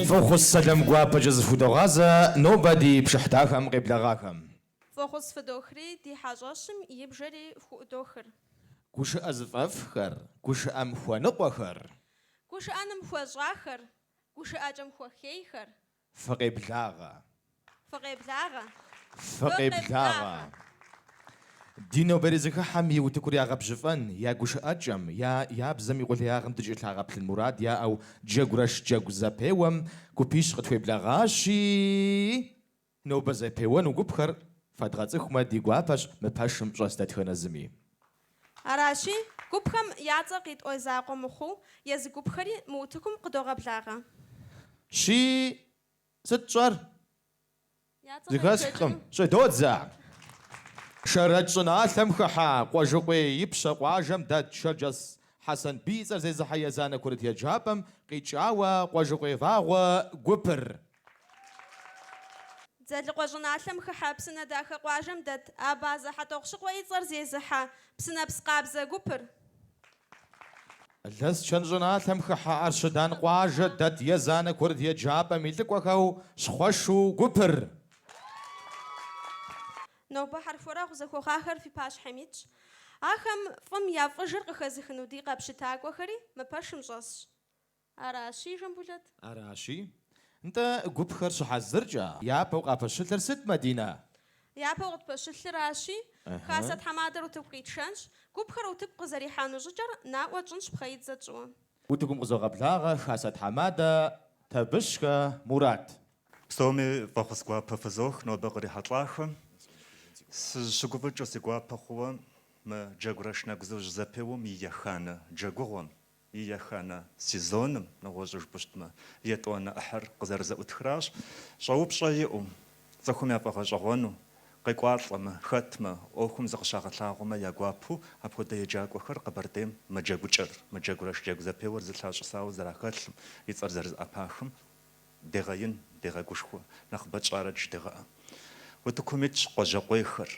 Фӏэхъус сэлам гуапэкӏэ зыфхудогъазэ нобэ ди пшыхь дахэм къеблэгъахэм. Фӏэхъус фыдохри, ди хьэщӏэщым и бжэри фхуӏудохыр. Гушыӏэ зыфӏэфӏхэр, гушыӏэм хуэныкъуэхэр. Гушыӏэным хуэщӏахэр, гушыӏэкӏэм хуэхейхэр. Фыкъеблагъэ. Фыкъеблагъэ. Фыкъеблагъэ. Ди нобэрей зэхыхьэм и утыкур ягъэбжьыфӏэн, я гушыӏэкӏэм, я бзэм и къулеягъым дыкӏэлъагъэплъын мурад яӏэу Джэгурэш джэгу зэпеуэм гупищ къытхуеблэгъащи, нобэ зэпеуэну гупхэр фэдгъэцӏыхумэ ди гуапэщ мы пэшым щӏэс дэтхэнэ зыми. Аращи, гупхэм я цӏэ къитӏуэ закъуэ мыхъуу, езы гупхэри мы утыкум къыдогъэблагъэ. Щи, сыт тщӏэр? Я цӏэ Зэхэсхкъым. къетшэкӏыну. Щӏыдодзэ. Шэрэдж щӏыналъэм хыхьэ Къуэжыкъуей Ипщэ къуажэм дэт Шэрджэс Хьэсэнбий и цӏэр зезыхьэ езанэ курыт еджапӏэм къикӏауэ Къуэжыкъуей вагъуэ гупыр. Дзэлыкъуэ щӏыналъэм хыхьэ Псынэдахэ къуажэм дэт Абазэ Хьэтӏохъущыкъуэ и цӏэр зезыхьэ Псынэпс къабзэ гупыр. Лэсчэн щӏыналъэм хыхьэ Арщыдан къуажэ дэт езанэ курыт еджапӏэм и лӏыкӏуэхэу Щхъуэшу гупыр. Нобэ хьэрхуэрэгъу зэхуэхъуахэр фи пащхьэм итщ. Ахэм фӏым я фӏыжыр къыхэзыхыну ди къэпщытакӏуэхэри мы пэшым щӏэсщ. Аращи, Жамбулэт. Аращи. Нтӏэ, гупхэр щыхьэзыркӏэ, япэу къапэщылъыр сыт, Мадинэ? Япэу къытпэщылъыращи, хасэ тхьэмадэр утыку къитшэнщ, гупхэр утыку къызэрихьэну щӏыкӏэр наӏуэ тщӏынщ пхъэидзэ тщӏыуэ. Утыкум къызогъэблагъэ хасэ тхьэмадэ Табыщхэ Мурат. Псоми фӏэхъус гуапэ фызох нобэ кърихьэлӏахэм. Сыщыгуфӏыкӏыу си гуапэ хъууэ мы Джэгурэш нэгузыужь зэпеуэм и еханэ джэгугъуэм, и еханэ сезоным, нэгъуэщӏу жыпӏэу щытмэ, етӏуанэ ӏыхьэр къызэрызэӏутхращ. Щӏэупщӏэ иӏэу, цӏыхум яфӏэгъэщӏэгъуэну, къекӏуалӏэмэ, хэтмэ, ӏуэхум зыкъыщагъэлъагъуэмэ я гуапэу апхуэдэ еджакӏуэхэр Къэбэрдейм мы джэгукӏэр, мы Джэгурэш джэгу зэпеуэр зэлъащӏысауэ зэрахэлъым, и цӏэр зэрызэӏэпахым дегъэин, дегъэгушхуэ, нэхъыбэ тщӏарэт жыдегъэӏэ. Утыкум итщ Къуажэкъуейхэр,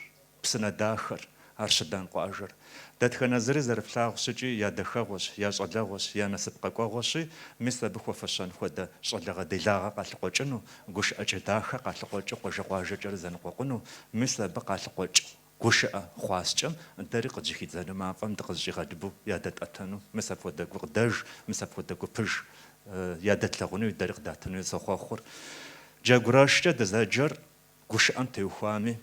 Псынэдахэр, Арщыдан къуажэр. Дэтхэнэ зыри зэрыфлъагъущикӏи я дахэгъуэщ, я щӏалэгъуэщ, я насып къэкӏуэгъуэщи, мис абы хуэфэщэн хуэдэ щӏалэгъэ-делагъэ къалъыкъуэкӏыну, гушыӏэкӏэ дахэ къалъыкъуэкӏыу къуажэ-къуажэкӏэрэ зэныкъуэкъуну, мис абы къалъыкъуэкӏ Гушыӏэ хъуаскӏэм дэри къыджьэхидзэну мафӏэм дыкъызэщӏигъэлыбэу ядэтӏэтэну, мис апхуэдэ гукъыдэж, мис апхуэдэ гупыж ядэтлъагъуну дэри къыдатыну сохъуэхъур. Джэгурэшкӏэ дызэджэр гушыӏэм теухуами,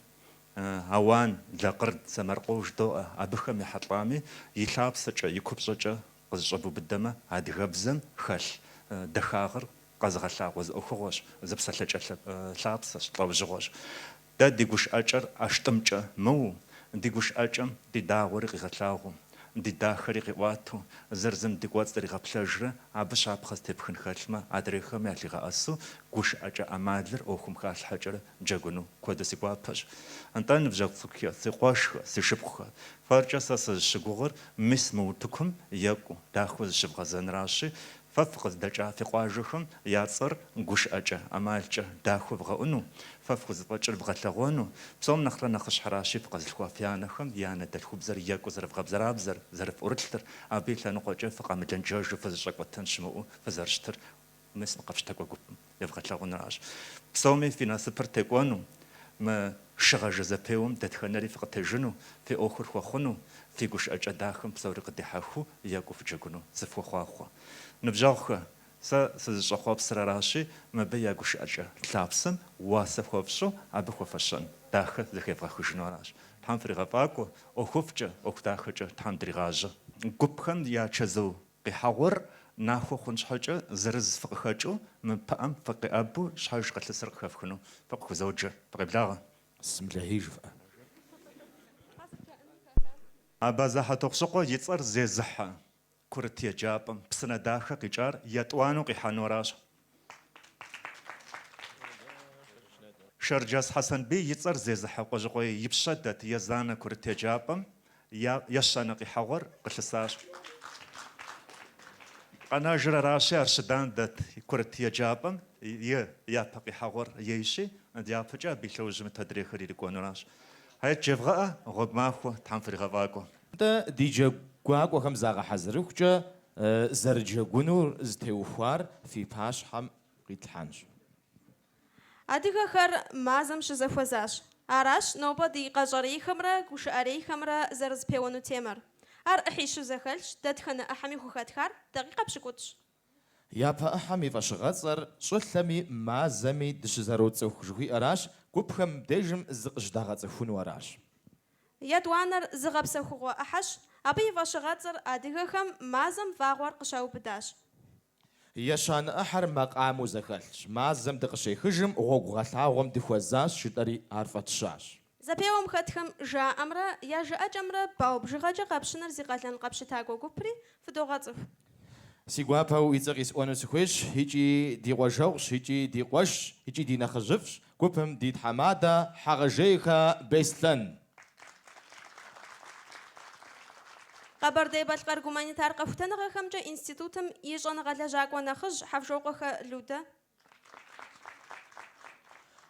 ауан, лакъырд, сэмэркъэу жыдоӏэ, абыхэм ехьэлӏами, и лъапсэкӏэ, и купщӏэкӏэ къызэщӏэбубыдэмэ, адыгэбзэм хэлъ дахагъыр къэзыгъэлъагъуэ зы ӏуэхугъуэщ, зы псэлъэкӏэ лъапсэщ, лӏэужьыгъуэщ. Дэ ди гушыӏэкӏэр ӏэштӏымкӏэ мыуэу, ди гушыӏэкӏэм ди дагъуэри къигъэлъагъуэу, ди дахэри къиӏуатэу, зыр зым ди кӏуэцӏ иригъэплъэжрэ абы щапхъэ зытепхын хэлъмэ, адрейхэм ялъигъэӏэсу гушыӏэкӏэ ӏэмалыр ӏуэхум халъхьэкӏэрэ джэгуну куэду си гуапэщ. Нтӏэ, ныбжьэгъу цӏыкӏухэ, си къуэшхэ, си шыпхъухэ, фэркӏэ сэ сызыщыгугъыр мис мы утыкум екӏуу, дахэу зыщывгъэзэнращи, Фэ фыкъыздэкӏа фи къуажэхэм я цӏэр гушыӏэкӏэ, ӏэмалкӏэ дахэу вгъэӏуну, фэ фхузэфӏэкӏыр вгъэлъэгъуэну, псом нэхърэ нэхъыщхьэращи фыкъэзылъхуа фи анэхэм я анэдэлъхубзэр екӏуу зэрывгъэбзэрабзэр, зэрыфӏурылъыр, абы и лъэныкъуэкӏэ фыкъэмылэнджэжу фызыщӏэкӏуэтэн щымыӏэу фызэрыщытыр мис мы къэпщытакӏуэ гупым евгъэлъэгъунращ. Псоми фи насыпыр текӏуэну, мы шыгъажэ зэпеуэм дэтхэнэри фыкъытежыну, фи ӏуэхур хуэхъуну, фи гушыӏэкӏэ дахэм псори къыдихьэхыу екӏуу фыджэгуну сыфхуохъуахъуэ. Ныбжьэгъухэ, сэ сызыщӏэхъуэпсыр аращи, мыбы я гушыӏэкӏэ лъапсэм уасэ хуэфщӏу, абы хуэфэщэн дахэ зэхевгъэхыжыну аращ. Тхьэм фригъэфӏакӏуэ, ӏуэхуфӏкӏэ, ӏуэху дахэкӏэ Тхьэм дригъажьэ. Гупхэм я чэзу къихьэгъуэр нахуэ хъун щхьэкӏэ зырыз фыкъыхэкӏыу, мы пыӏэм фыкъеӏэбу щхьэж къылъысыр къыхэфхыну фыкъыхузоджэ. Фыкъеблагъэ. Бисмиллахьи жыфӏэ. Абазэ Хьэтӏохъущыкъуэ и цӏэр зезыхьэ курыт еджапӏэм Псынэдахэ къикӏар етӏуанэу къихьэну аращ. Шэрджэс Хьэсэнбий и цӏэр зезыхьэ Къуэжьыкъуей Ипщэ дэт езанэ курыт еджапӏэм ещанэ къихьэгъуэр къылъысащ. Къэнэжыр аращи, Арщыдан дэт курыт еджапӏэм и япэ къихьэгъуэр ейщи, дяпэкӏэ абы и лъэужьым ит адрейхэр ирикӏуэнуращ. Хьет жевгъэӏэ, гъуэгу махуэ, Тхьэм фригъэфӏакӏуэ. Нтӏэ, ди джэгуакӏуэхэм загъэхьэзырыхукӏэ зэрыджэгунур зытеухуар фи пащхьэм. къитлъхьэнщ. Адыгэхэр мазэм щызэхуэзащ. Аращ нобэ ди къэщӏэрейхэмрэ гушыӏэрейхэмрэ зэрызэпеуэну темэр. Ар ӏыхьищу зэхэлъщ, дэтхэнэ ӏыхьэми хухэтхар дакъикъэ пщыкӏутӏщ. Япэ ӏыхьэм и фӏэщыгъэцӏэр щӏылъэми мазэми дыщызэроцӏыху жыхуиӏэращ, гупхэм мыбдежым зыкъыщыдагъэцӏыхуну аращ. Етӏуанэр зыгъэпсэхугъуэ ӏыхьэщ, абы и фӏэщыгъэцӏэр адыгэхэм мазэм вагъуэр къыщаубыдащ. Ещанэ ӏыхьэр макъамэу зэхэлъщ. Мазэм дыкъыщехыжым гъуэгугъэлъагъуэм дыхуэзащ, жытӏэри ар фӏэтщащ. Зэпеуэм хэтхэм жаӏэмрэ я жыӏэкӏэмрэ балл бжыгъэкӏэ къапщыныр зи къалэн къэпщытакӏуэ гупри фыдогъэцӏыху. Си гуапэу и цӏэ къисӏуэну сыхуейщ, икӏи ди къуажэгъущ, икӏи ди къуэшщ, икӏи ди нэхъыжьыфӏщ, гупым ди тхьэмадэ Хьэгъэжейхэ Беслъэн. Къэбэрдей-Балъкъэр гуманитар къэхутэныгъэхэмкӏэ институтым и щӏэныгъэ лэжьакӏуэ нэхъыжь Хьэвжокъуэхэ Людэ.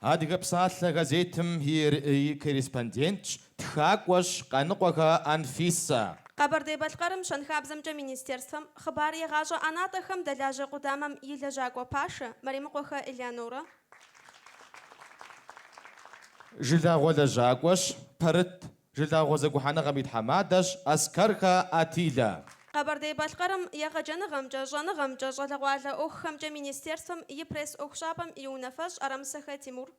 Адыгэ псалъэ газетым и корреспондентщ, тхакӏуэщ Къаныкъуэхэ Анфисэ. Къэбэрдей-Балъкъэрым Щэнхабзэмкӏэ министерствэм хъыбар егъащӏэ ӏэнатӏэхэм дэлажьэ къудамэм и лэжьакӏуэ пашэ Мэремыкъуэхэ Элеонорэ. Жылагъуэ лэжьакӏуэщ, Пэрыт жылагъуэ зэгухьэныгъэм и тхьэмадэщ Аскэрхэ Атилэ. Къэбэрдей-Балъкъэрым егъэджэныгъэмкӏэ, щӏэныгъэмкӏэ, щӏалэгъуалэ ӏуэхухэмкӏэ министерствэм и пресс-ӏуэхущӏапӏэм и унафэщӏ Ӏэрэмысэхэ Тимур.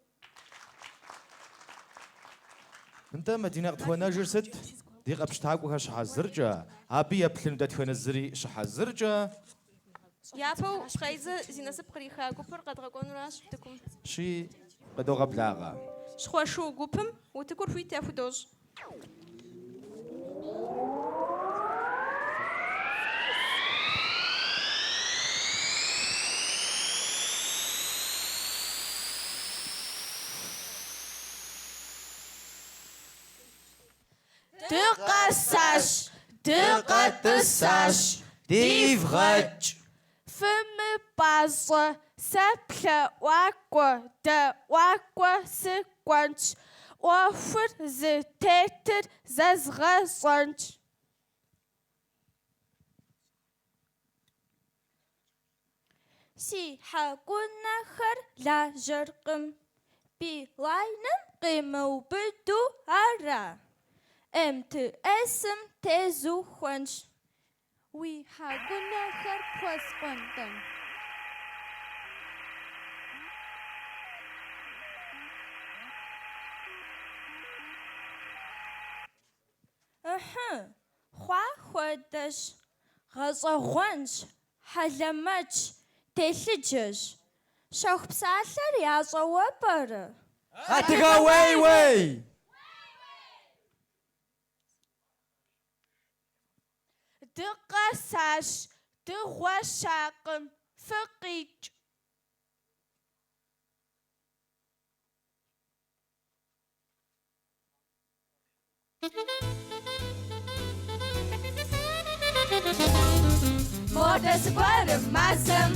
Нтӏэ, Мадинэ, къытхуэнэжыр сыт? Ди къэпщытакӏуэхэр щыхьэзыркӏэ, абы еплъыну дэтхэнэ зыри щыхьэзыркӏэ. Япэу пхъэидзэ зи насып къриха гупыр къэдгъэкӏуэнуращ утыкум. Щи, къыдогъэблагъэ. Щхъуэшу гупым утыкур хуит яхудощӏ. Дыкъэсащ, дыкъэтӏысащ, дивгъэкӏ. Фымыпӏащӏэ, сэ плъэӏуакӏуэ, дэӏуакӏуэ сыкӏуэнщ, ӏуэхур зытетыр зэзгъэщӏэнщ. Си хьэкӏунэхэр лажьэркъым. Билайным къимыубыду ара? МТС-м тезухуэнщ. Уи хьэкӏунэхэр пхуэсӏуэнтӏэн? Ыхьы, хъуа хуэдэщ. Гъэщӏэгъуэнщ, хьэлэмэтщ, телъыджэщ. Щэху псалъэр ящӏэуэ пӏэрэ? Адыгэ уей-уей! Дыкъэсащ, дыгъуэщакъым, фыкъикӏ. Модэ зыгуэрым мазэм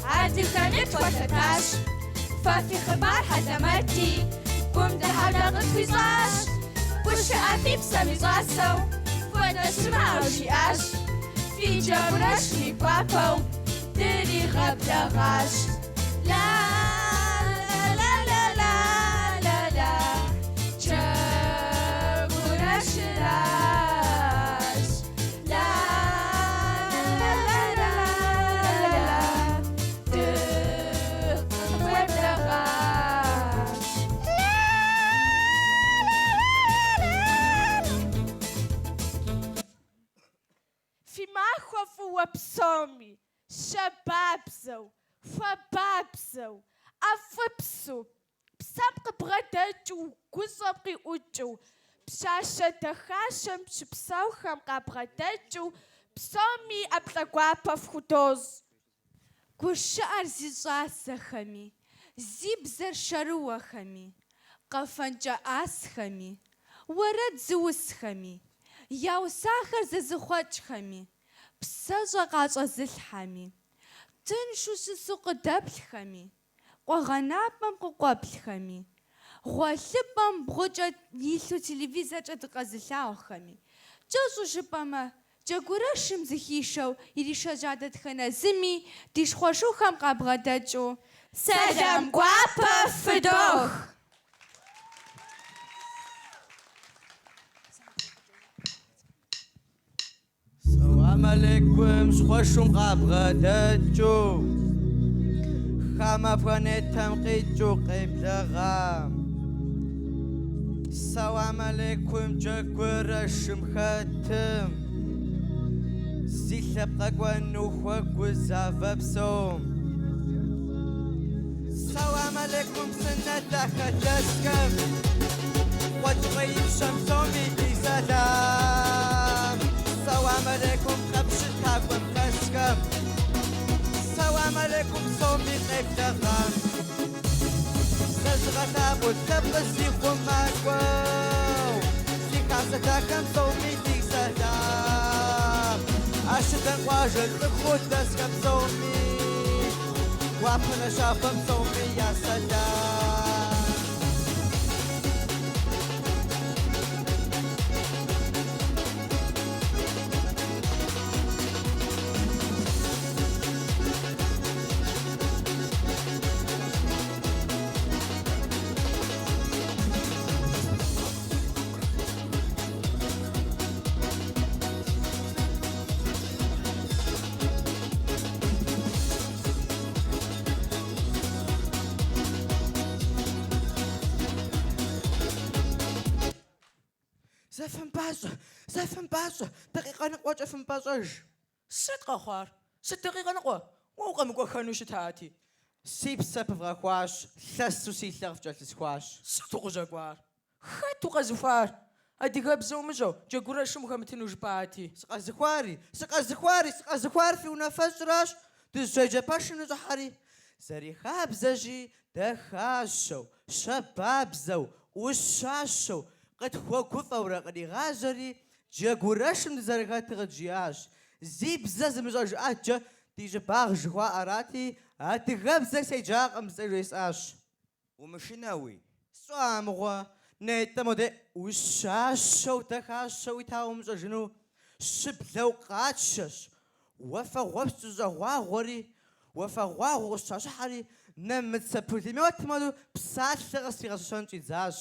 адыгэми тхуэлъэтащ. Фэ фи хъыбар хьэлэмэти, гум дыхьэу дэ къытхуищӏащ. Гушыӏэ фи псэм и щӏасэу, хуэдэ щымыӏэу жиӏащ. Фи джэгурэшым и гуапэу дригъэблэгъащ. Ла-ла-ла-ла-ла-ла-ла, джэгурэшыращ. Ла-ла-ла-ла-ла-ла, дыкъыфхуеблэгъащ. Ла-ла-ла-ла-ла. Фи махуэ фӏыуэ псоми, щабабзэу, хуабабзэу, ӏэфӏыпсу, псэм къыбгъэдэкӏыу, гущӏэм къиӏукӏыу, пщащэ дахащэм щыпсэухэм къабгъэдэкӏыу псоми ӏэплӏэ гуапэ фхудощӏ. Гушыӏэр зи щӏасэхэми, зи бзэр шэрыуэхэми, къэфэнкӏэ ӏасхэми, уэрэд зыусхэми, яусахэр зэзыхъуэкӏхэми, псэщӏэ къащӏэзылъхьэми, тыншу щысу къыдэплъхэми, къуэгъэнапӏэм къыкъуэплъхэми, гъуэлъыпӏэм бгъукӏэ илъу телевизоркӏэ дыкъэзылъагъухэми, кӏэщӏу жыпӏэмэ, Джэгурэшым зыхишэу иришэжьа дэтхэнэ зыми ди щхъуэшухэм къабгъэдэкӏыу. Сэлам гуапэ фыдох! Сэлам алейкум, щхъуэшум къабгъэдэкӏыу, хамэ планетэм къикӏыу къеблэгъам. Сэлам алейкум, джэгурэшым хэтым, зи лъэпкъ къэкӏуэну хуэгузавэ псом. Сэлам алейкум, Псынэдахэ дэсхэм, Къуэкӏыпӏэ Ипщэм псоми ди сэлам. Сэлам алейкум, къэпщытакӏуэм хэсхэм, Сэлам алейкум, псоми къеблэгъам. Зызыгъэлъагъуэ лъэпкъыр зи хъумакӏуэу, Зи хабзэ дахэм псоми ди сэлам. Арщыдан къуажэ цӏыхуу дэсхэм псоми, Гуапэ нэщабэм псоми я сэлам. Зэ фымпӏащӏэ, зэ фымпӏащӏэ, дакъикъэ ныкъуэкӏэ фымпӏэщӏэж. Сыт къэхъуар? Сыт дакъикъэ ныкъуэ? Уэ укъэмыкӏуэхэну щытати. Си псэ пывгъэхуащ, лъэсу си лъэ къыфкӏэлъысхуащ. Сыт укъыщӏэкӏуар? Хэт укъэзыхуар? Адыгэбзэ умыщӏэу, джэгурэшым ухэмытыну жыпӏати. Сыкъэзыхуари, сыкъэзыхуари, сыкъэзыхуар фи унафэщӏращ, дызыщеджэ пэшым ныщӏыхьэри. Зэрихабзэщи, дахащэу, щабабзэу, ӏущащэу, къытхуэгуфӏэурэ къригъажьэри, джэгурэшым дызэрыхэтыр къыджиӏащ. Зи бзэ зымыщӏэж ӏэджэ ди щӏыбагъ жыхуаӏэрати, адыгэбзэ седжакъым сэ жесӏащ. Умышынэуи? Сщӏа мыгъуэ, нетӏэ модей ӏущащэу дахащэу итауэ умыщӏэжыну, щыблэу къачэщ, уафэгъуэпскӏ къыщӏэгъуагъуэри, уафэгъуагъуэ къысщхьэщыхьэри, нэмыцэ пулемётым хуэдэу псалъэ къыстригъэщэщэн щӏидзащ.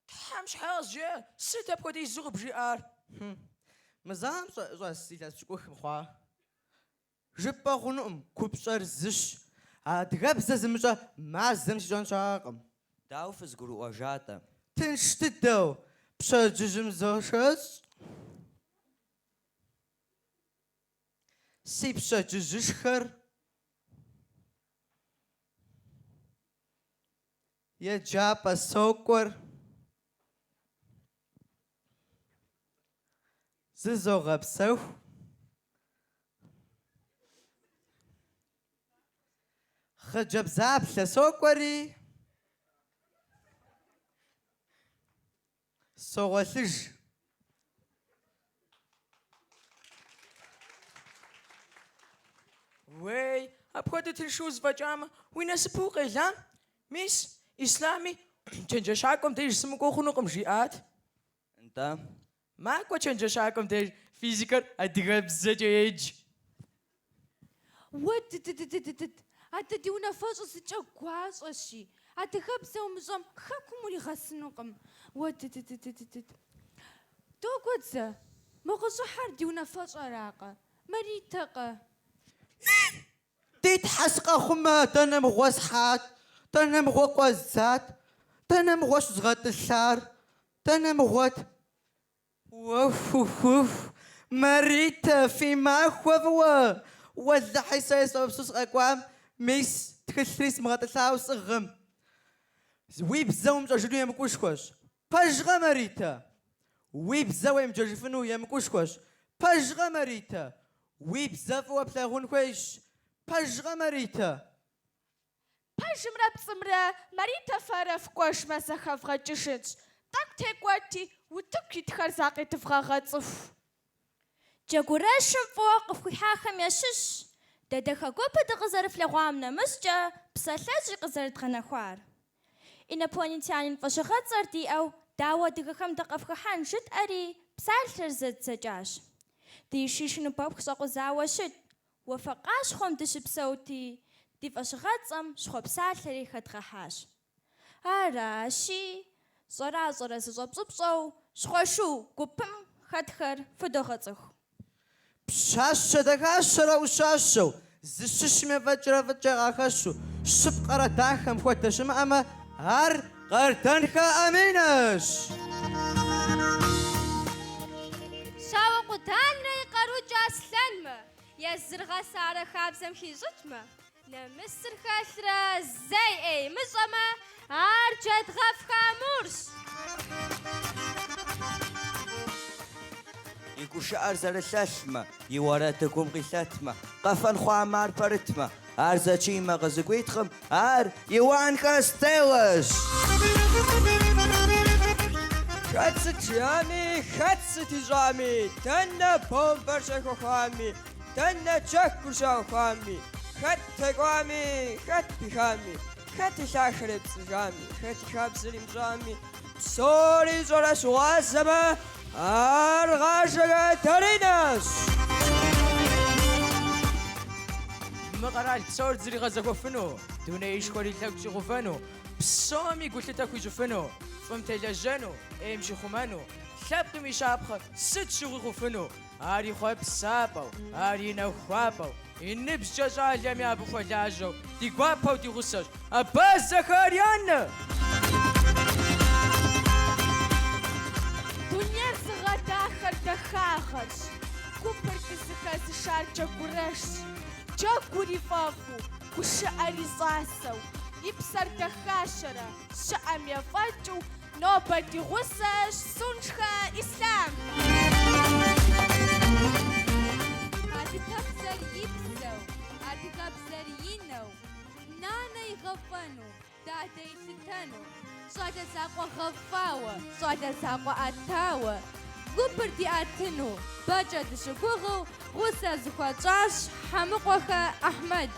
Тхьэм щхьэ къызжеӏэ, сыт апхуэдизу къыбжиӏар? Хм, мы залым щӏэс илъэс пщыкӏухым хъуа? Жыпӏэ хъунукъым, купщӏэр зыщ. Адыгэбзэ зымыщӏэ мазэм сищӏэн щыӏэкъым. Дауэ фызэгурыӏуэжа-тӏэ? Тынш дыдэу, пщэдджыжьым зошэщӏ. Си пщэдджыжьышхэр еджапӏэ сокӏуэр. Зызогъэпсэху. Хъыджэбзаплъэ сокӏуэри, согъуэлъыж. Уей, апхуэдэу тыншу зэфӏэкӏамэ, уи насыпу укъелам? Мис, Ислъами чэнджэщакӏуэм деж сымыкӏуэу хъунукъым, жиӏат. Нтӏэ. Макӏуэ чэнджэщакӏуэм деж физикэр адыгэбзэкӏэ едж. Уэ дыдыдыдыдыд, адэ ди унафэщӏыр зыкӏэ гуащӏэщи, адыгэбзэ умыщӏэм хэкум уригъэсынукъым. Уэ дыдыдыдыдыд. Догуэт зэ, мо къыщӏыхьэр ди унафэщӏыракъэ, Маритэкъэ? Ди Тхьэ сыкъэхъумэ, дэнэ мыгъуэ схьат, дэнэ мыгъуэ къуэздзат, дэнэ мыгъуэ щызгъэтӏылъар, дэнэ мыгъуэт? Уэхухуху, Маритэ, фи махуэ фӏыуэ! Уэлэхьи, сэ сфӏэфӏыпсу сыкъэкӏуам, мис, тхылъри сымыгъэтӏылъауэ сӏыгъым. Уи бзэ умыщӏэжыну емыкӏушхуэщ. Пэжкъэ, Маритэ? Уи бзэ уемыджэжыфыну емыкӏушхуэщ. Пэжкъэ, Маритэ? Уи бзэ фӏыуэ плъагъун хуейщ. Пэжкъэ, Маритэ? Пэжымрэ пцӏымрэ Маритэ фэрэ фкӏуэжмэ зэхэвгъэкӏыжынщ. Тӏэкӏу текӏуэти, утыку итхэр закъедывгъэгъэцӏыху. Джэгурэшым фӏыуэ къыфхуихьахэм ящыщщ дэ дахэ гуапэ дыкъызэрыфлъэгъуам нэмыщӏкӏэ псалъэщӏи къызэрыдгъэнэхуар. Инопланетянин фӏэщыгъэцӏэр диӏэу дауэ адыгэхэм дыкъыфхыхьэн жытӏэри, псалъэр зэддзэкӏащ. Ди шищ ныбэпх щӏэкъузауэ щыт, уафэ къащхъуэм дыщыпсэути. Ди фӏэщыгъэцӏэм щхъуэ псалъэри хэдгъэхьащ. Аращи, щӏэращӏэрэ зыщӏэпщӏыпщӏэу Щхъуэшу гупым хэтхэр фыдогъэцӏыху. Пщащэ дахащэрэ ӏущащэу, зыщыщым ефӏэкӏрэ фӏыкӏэ къахэщу, щыпкъэрэ дахэм хуэдэ щымыӏэмэ, ар Къардэнхэ Аминэщ! Щауэ Къуданрэ и къарукӏэ аслъэнмэ, езыр гъэсарэ хабзэм хищӏыкӏмэ, нэмысыр хэлърэ зэи ӏей имыщӏэмэ, ар Джэдгъэфхэ Амурщ. И гушыӏэр зэрылъэлъмэ, и уэрэдыр гум къилъэтмэ, къэфэн хъуамэ ар пэрытмэ, ар зэчиимэ къызыгуитхъым, ар Иуанхэ Стеллэщ. Хэт сыт жиӏами, хэт сыт ищӏами, дэнэ бомбэр щехуэхами, дэнэ джэгур щаухами, хэт текӏуами, хэт пихами, хэт и лъахэр епцӏыжами, хэт и хабзэр имыщӏами, псори ищӏэрэ щыгъуазэмэ, ар Къажэхэ Даринэщ! Мы къэрал псор зэригъэзэхуэфыну, дунеишхуэр и лъэгу щӏигъэувэну, псоми гулъытэ хуищӏыфыну, фӏым телэжьэну, ӏейм щихъумэну, лъэпкъым и щапхъэ сыт щыгъуи хъуфыну, ар и хъуэпсапӏэу, ар и нахуапӏэу, и ныбжькӏэ щӏалэми абы хуэлажьэу, ди гуапэу ди гъусэщ Абазэхэ Арианэ! Дунейр зыгъэдахэр дахагъэрщ, гупыр дызыхэзышар Джэгурэшщ. Джэгур и фӏэфӏу, гушыӏэр и щӏасэу, и псэр дахащэрэ щыӏэм ефӏэкӏыу нобэ ди гъусэщ Сунжхэ Ислъам. Адыгэбзэр и бзэу, адыгэбзэр и нэу, нанэ игъэфӏэну, дадэ илъытэну, щӏалэ закъуэ гъэфӏауэ, щӏалэ закъуэ ӏэтауэ, гупыр диӏэтыну, бэкӏэ дыщыгугъыу гъусэ зыхуэтщӏащ Хьэмыкъуэхэ Ахьмэд.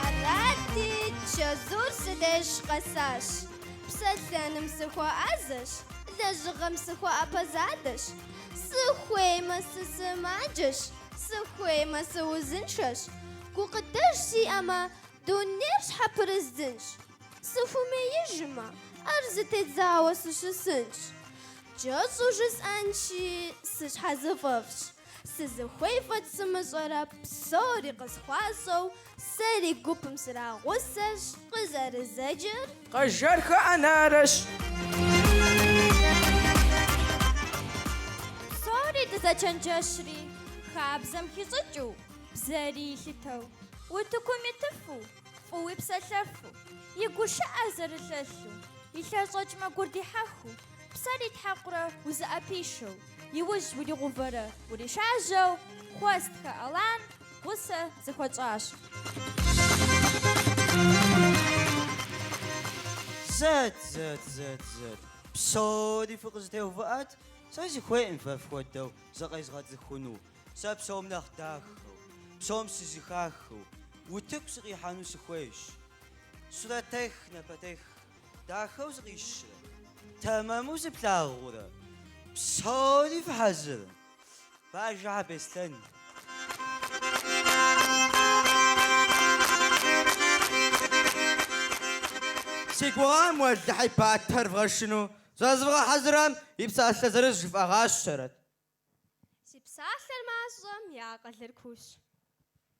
Арати, чэзур си деж къэсащ. Псэлъэным сыхуэӏэзэщ, лэжьыгъэм сыхуэӏэпэ задэщ. Сыхуеймэ, сысымаджэщ, сыхуеймэ, сыузыншэщ. Гукъыдэж сиӏэмэ, дунейр щхьэпрыздзынщ. Сыхуэмеижмэ, ӏэр зытедзауэ сыщысынщ. Кӏэщӏу жысӏэнщи, сыщхьэзыфӏэфӏщ. Сызыхуей фӏэкӏ сымыщӏэрэ псори къысхуащӏэу, сэри гупым срагъусэщ, къызэрызэджэр. Къэжэрхэ Анарэщ. Псори дызэчэнджэщри, хабзэм хищӏыкӏыу, бзэри илъытэу, утыкум итыфу, фӏыуи псэлъэфу, и гушыӏэр зэрылъэлъу, и лъэщӏэкӏмэ гур дихьэхыу, псэр итхьэкъурэ узыӏэпишэу, и ужь уригъувэрэ уришажьэу, Хъуэстхэ Алан гъусэ зыхуэтщӏащ. Зэт, зэт, зэт, зэт. Псори фыкъызэтеувыӏэт. Сэ сыхуейкъым фэ фхуэдэу зыкъезгъэцӏыхуну. Сэ псом нэхъ дахэу, псом сызыхахыу, утыку сыкъихьэну сыхуейщ. Сурэттех, напэтех, дахэу сыкъищрэ? Тэмэму сыплъагъурэ? Псори фыхьэзыр? Бажэхьэ Беслъэн. Си гугъам уэлэхьи батэр вгъэшыну, зызывгъэхьэзырам и псалъэ зырыз жыфӏэгъащэрэт. Зи псалъэр мащӏэм и акъылыр куущ.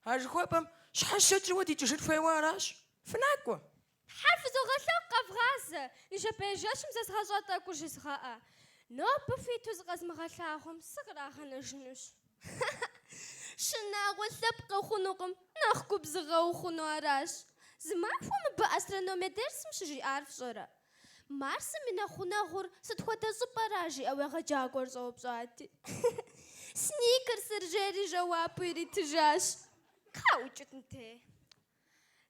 А жыхуэпӏэм щхьэщытщӏыуэ дикӏыжын хуейуэ аращ. Фынакӏуэ! Тхьэр фызогъэлъэӏу къэвгъазэ, ныжэбэрей жэщым зэзгъэщӏа тӏэкӏур жызгъэӏэ. Нобэ хуиту зыкъэзмыгъэлъагъуэм сыкърагъэнэжынущ. Шынагъуэ лъэпкъ къэхъунукъым, нэхъ губзыгъэ ухъуну аращ. Зы махуэ мыбы астрономие дерсым щыжиӏар фщӏэрэ? Марсым и нэхъ гъунэгъур сыт хуэдэ щӏыпӏэра, жиӏэу егъэджакӏуэр щӏэупщӏати. Сникерсыр жери жэуапу иритыжащ. Кхъа укӏыт нтӏэ.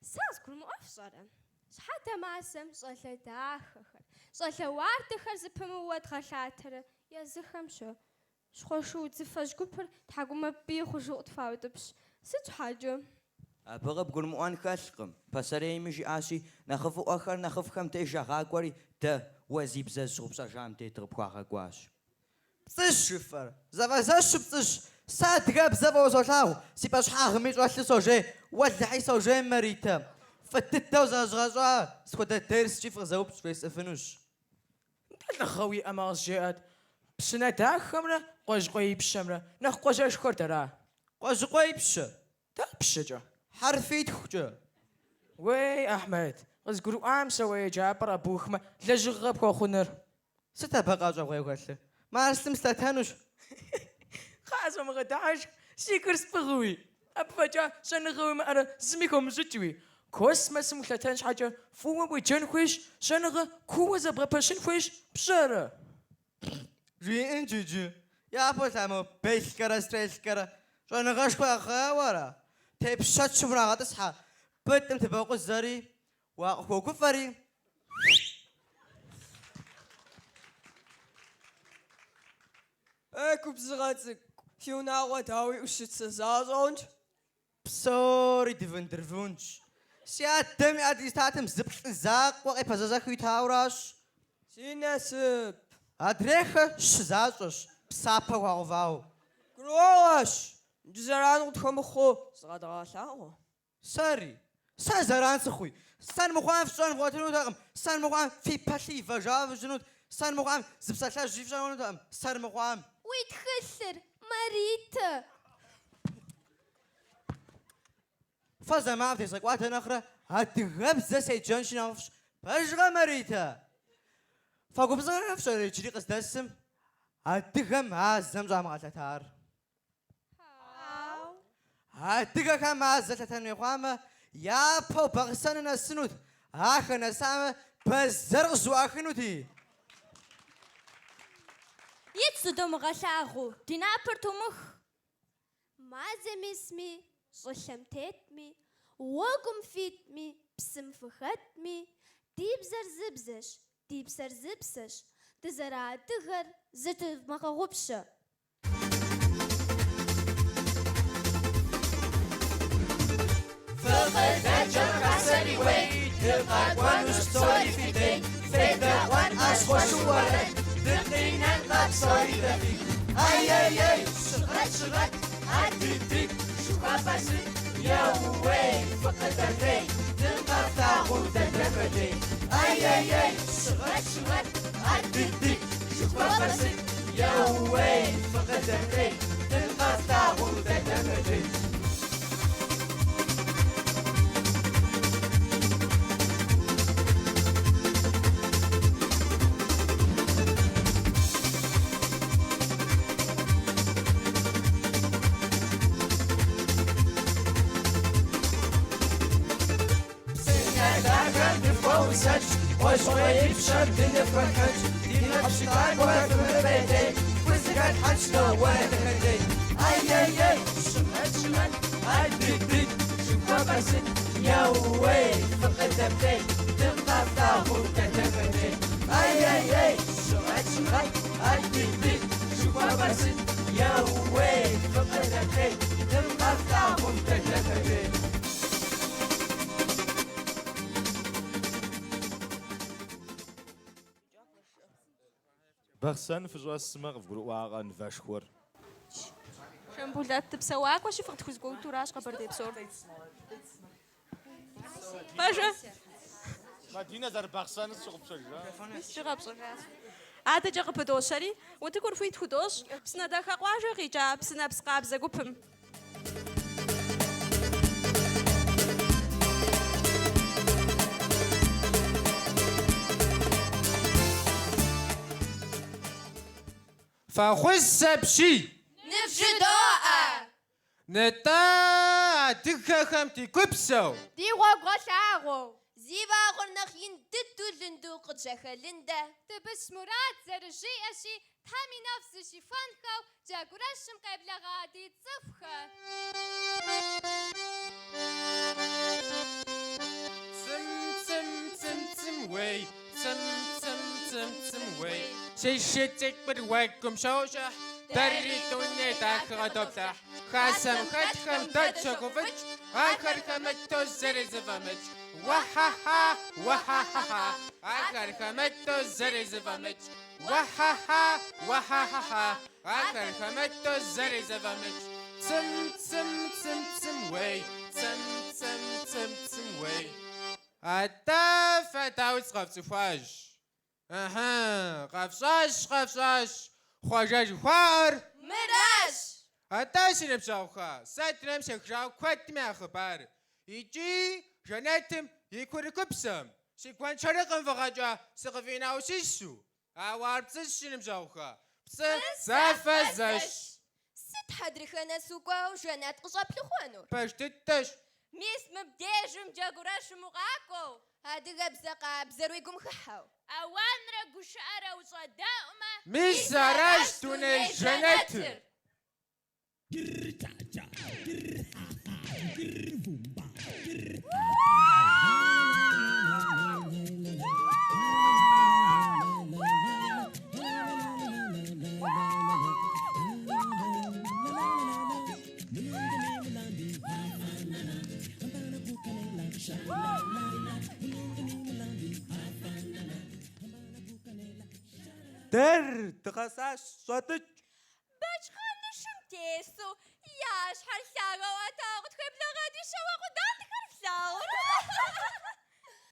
Сэ къызгурымыӏуэ фщӏэрэ? Щхьэ дэ мазэм щӏалэ дахэхэр, щӏалэ уардэхэр зэпымыууэ дгъэлъатэрэ езыхэм щэ? Щхъуэшу удзыфэжь гупыр тхьэкӏумэ пӏий хъужу къытхуаутӏыпщ. Сыт щхьэкӏэ? Абы къыбгурымыӏуэн хэлъкъым. Пасэрейми жиӏащи, нэхъыфӏыӏуэхэр нэхъыфӏхэм деж ягъакӏуэри, дэ уэ зи бзэ зыщыгъупщэжам дей дыкъыпхуагъэкӏуащ. Пцӏыщ жыфӏэр. Зэфэзэщу пцӏыщ. Сэ адыгэбзэ фӏыуэ солъагъу, си пӏэщхьагъми щӏэлъу сожей. Уэлэхьи, сожей, Маритэ. Фӏы дыдэу зэзгъэщӏа, сыт хуэдэ дерскӏи фыкъызэупщӏ вжесӏэфынущ. Нтӏэ лӏыгъэ уиӏэмэ къызжеӏэт, Псынэдахэмрэ Къуэжьыкъуей Ипщэмрэ нэхъ къуажэшхуэр дэра? Къуэжьыкъуей Ипщэ. Дапщэкӏэ? Хьэрфитхукӏэ. Уей, Ахьмэд, къызгурыӏуам сэ уэ еджапӏэр къэбухмэ, лэжьыгъэ пхуэхъунур. Сыт абы къэщӏэгъуейуэ хэлъыр? Марсым сылъэтэнущ. Кхъыӏэ, сомыгъэдыхьэшх, си гур сфӏыгъыуи. Абы фӏэкӏа щӏэныгъэ уимыӏэрэ зыми хомыщӏыкӏыуи. Космосым улъэтэн щхьэкӏэ фӏыуэ уеджэн хуейщ, щӏэныгъэ кууэ зэбгъэпэщын хуейщ, пщӏэрэ? Жиӏэнщ иджы. Япэу лъа мо Белкэрэ Стрелкэрэ щӏэныгъэшхуэ яхъеяуэ ара? Тепщэчым урагъэтӏысхьэ, бытӏым тыбокъузэри, уакъыхуогуфӏэри. Ей, губзыгъэ цӏыкӏу, фи унагъуэ дауи ӏущыцэ защӏэ хъунщ. Псори дывындырвунщ. Си адэм и аттестатым зы плӏы закъуэ къепэзэзэхыу итауэращ. Си насып. Адрейхэр щы защӏэщ, псапэ хуагъэувауэ. Гурыӏуэгъуэщ, иджы зэран къытхуэмыхъуу зыкъэдгъэлъагъуэ. Сэри? Сэ зэран сыхъуи. Сэр мыхъуам фщӏэн вгъуэтынутэкъым, сэр мыхъуам фи пэ лъы ивэжауэ фыщытынут, сэр мыхъуам зы псалъэжьи фщӏэнутэкъым, сэр мыхъуам. Уи тхылъыр, Маритэ! Фэ зэман фтезгъэкӏуадэ нэхърэ адыгэбзэ седжэнщи нэхъыфӏщ. Пэжкъэ, Маритэ? Фэ губзыгъэхэр фщӏэрэ иджыри къыздэсым адыгэм мазэм щӏамыгъэлъэтар? Адыгэхэм мазэ лъэтэн хуей хъуамэ, япэу Бахъсэным нэсынут, ахэр нэсамэ, бэзэр къызэӏуахынути. Ит зыдомыгъэлъагъуу, ди напэр тумых. Мазэм исми, щӏылъэм тетми, уэгум фитми, псым фыхэтми, ди бзэр зы бзэщ, ди псэр зы псэщ, дызэрыадыгэр зыщыдвмыгъэгъупщэ. Фыкъыдэджэм хасэри уей, дыкъэкӏуэнущ псори фи дей, федэӏуэн ӏэщхъуэшу уэрэд, дыкъинэнкъэ псори дэ фигу. Ай-ей-ей, щыгъэт, щыгъэт, адыдыд, жыхуэпӏэр сыт, еууей, фыкъыдэплъей, дыкъэфлъагъуу дэ дахэлей. Ай-ей-ей, щыгъэт, щыгъэт, адыдыд, жыхуэпӏэр сыт, еууей, фыкъыдэплъей, дыкъэфлъагъуу дэ дахэлей. Псынэдахэм дыфхуэусэнщ, Къуэжькъуей Ипщэм дыныфхуэтхэнщ, ди къэпщытакӏуэхэр фымыпӏейтей, фхузэхэтлъхьэнщ дэ уэрэд дахэлей. Ай-ей-ей, щыгъэт, щыгъэт, адыдыд, жыхуэпӏэр сыт, еууей, фыкъыдэплъей, дыкъэфлъагъуу дэ дахэлей. Ай-ей-ей, щыгъэт, щыгъэт, адыдыд, жыхуэпӏэр сыт, еууей, фыкъыдэплъей, дыкъэфлъагъуу дэ дахэлей. Бахъсэн фыщӏэсмэ, къывгурыӏуакъэ нывэшхуэр? Жамбулэт, дыпсэуакӏуэщи, фыкъытхузэгуэудуращ Къэбэрдей псор. Пэжэ? Мадинэ зэры-Бахъсэныр сщыгъупщэжа. Мис иджы къэпщӏэжащ. Адэкӏэ къыпыдощэри, утыкур хуит худощӏ Псынэдахэ къуажэ къикӏа Псынэпс къабзэ гупым. Фӏэхъус апщий! Нывжыдоӏэ! Нтӏэ, адыгэхэм ди гупсэу! Ди гъуэгугъэлъагъуэу! Зи вагъуэр нэхъ ин дыдэу лынду къыджьэхэлындэ. Табыщ Мурат зэрыжиӏэщи, Тхьэм и нэфӏ зыщихуэнхэу Джэгурэшым къеблэгъа ди цӏыхухэ. Цым, цым, цым, цым, уей, цым, цым, цым, цым, уей. Си шы цӏыкӏур уэгум щожыхь, дэри дуней дахэ къыдоплъыхь. Хасэм хэтхэм дэ тщогуфӏыкӏ, ахэр хэмыту зыри зэфӏэмыкӏ. Уэ-хьэ-хьа, уэ-хьэ-хьэ-хьа, ахэр хэмыту зыри зэфӏэмыкӏ. Уэ-хьэ-хьа, уэ-хьэ-хьэ-хьа, ахэр хэмыту зыри зэфӏэмыкӏ. Цым, цым, цым, цым, уей, цым, цым, цым, цым, уей. Атӏэ, фэ дауи сыкъэфцӏыхуащ. Ыхьы, къэфщӏащ, къэфщӏащ, Хъуэжэ жыхуаӏэр. Мыращ! Атӏэ, си ныбжьэгъухэ, сэ дунейм сехыжауэ куэдым я хъыбар. Икӏи жэнэтым и курыкупсэм, си гуэншэрыкъым фӏыгъэкӏэ сыкъыфӏинауэ сису. Ауэ ар пцӏыщ, си ныбжьэгъухэ, пцӏы зэфэзэщ. Сыт хьэдрыхэ нэс укӏуэу жэнэт къыщӏэплъыхъуэнур? Пэж дыдэщ. Мис мыбдежым Джэгурэшым укъакӏуэу, адыгэбзэ къабзэр уи гум хыхьэу. Ауанрэ гушыӏэрэ ущӏэдэӏумэ. Мис аращ дуней жэнэтыр. Дэр дыкъэсащ, щӏэтӏыкӏ. Бэчхъанышым тесу, я щхьэр лъагэу ӏэтауэ къытхуеблэгъа ди щауэ къуданхэр флъагъурэ?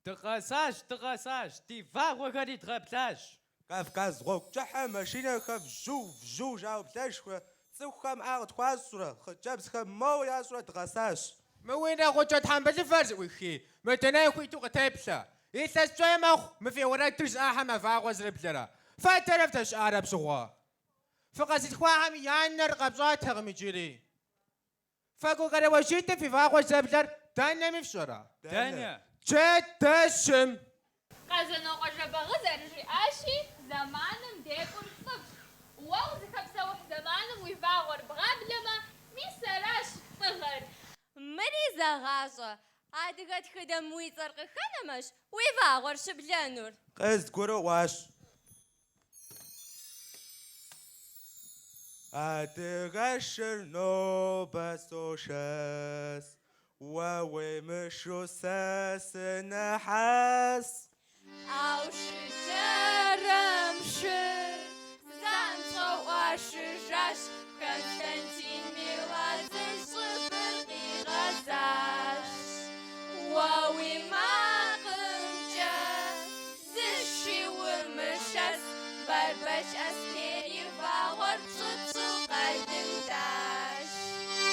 Дыкъэсащ, дыкъэсащ, ди вагъуэхэри дгъэблащ. Кавказ гъуэгу кӏыхьым машинэхэм вжьу, вжьу жаӏэу блэжхурэ, цӏыхухэм ӏэ къытхуащӏурэ, хъыджэбзхэм моуэ ящӏурэ дыкъэсащ. Мы уи нэгъуджэ тхьэмбылыфэр зэӏухи, мы дунейм хуиту къытеплъэ. Илъэс пщӏей мэхъу мы фи уэрэдыр жызыӏахэм я вагъуэ зэрыблэрэ. Фэ дэнэ фыдэщыӏар апщыгъуэ? Фыкъэзылъхуахэм я нэр къэпщӏатэкъым иджыри. Фэ гукъеуэжитӏым фи вагъуэр здэблэр дэнэми фщӏэрэ? Дэнэ? Джэдэщым! Къэзанокъуэ Жэбагъы зэрыжиӏащи, зэманым декӏур лӏыфӏщ. Уэ узыхэпсэухь зэманым уи вагъуэр бгъаблэмэ, мис аращ лӏыгъэр. Мыри зэгъащӏэ, адыгэ тхыдэм уи цӏэр къыхэнэмэщ уи вагъуэр щыблэнур. Къызгурыӏуащ. Адыгэшыр нобэ сошэс, уэ уемышу сэ сыныхьэс. Аушыджэрым шыр занщӏэу ӏуашыжащ, Константин Меладзе щӏыбыр къигъэзащ. Уэ уи макъымкӏэ Зы ши умышэс, Бэрбэч Аскер и вагъуэр пщӏыпщӏу къэлындащ.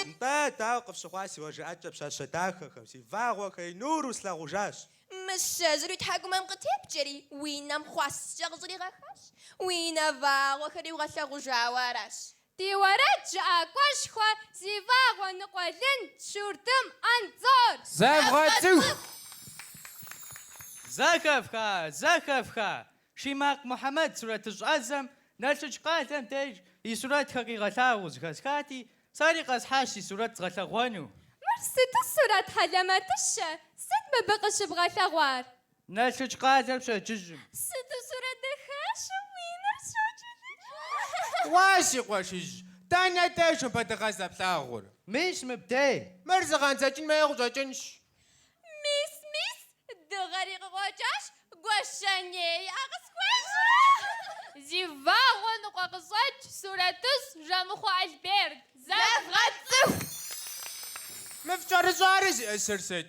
Нтӏэ, дауэ къыфщыхъуа си уэрэд жыӏэкӏэр пщащэ дахэхэм, си вагъуэхэри нуру слъагъужащ. Мыщэжьыр уи тхьэкӏумэм къытепкӏэри, уи нэм хъуаскӏэ къыщӏригъэхащ, уи нэ вагъуэхэри угъэлъагъужауэ аращ. Ди уэрэд жыӏакӏуэшхуэ зи вагъуэ ныкъуэлынд Шурдым Андзор! Зэвгъэцӏыху! Зэхэфха, зэхэфха! Шимакъ Мухьэмэд сурэтыщӏ ӏэзэм Налщыч къалэм деж и сурэтхэр къигъэлъагъуэу зэхэсхати, сэри къэсхьащ си сурэт згъэлъэгъуэну. Мыр сыту сурэт хьэлэмэтыщэ, сыт мыбы къыщыбгъэлъэгъуар? Налщыч къалэр пщэдджыжьым. Сыту сурэт дахащэ уи нэр щоджэлыкӏ. Уа, си къуэшыжь, дэнэ деж мыбы дыгъэ здэплъагъур? Мис мыбдей. Мыр зыгъэндзэкӏын хуейуэ къыщӏэкӏынщ. Мис, мис, дыгъэри къыкъуэкӏащ, Гуащэней ӏэ къысхуещӏ. Зи вагъуэ ныкъуэкъыщӏэкӏ сурэтыщӏ Жэмыхъуэ Альберт. Зэвгъэцӏыху! Мы фкӏэрыщӏари зиӏысыр сыт?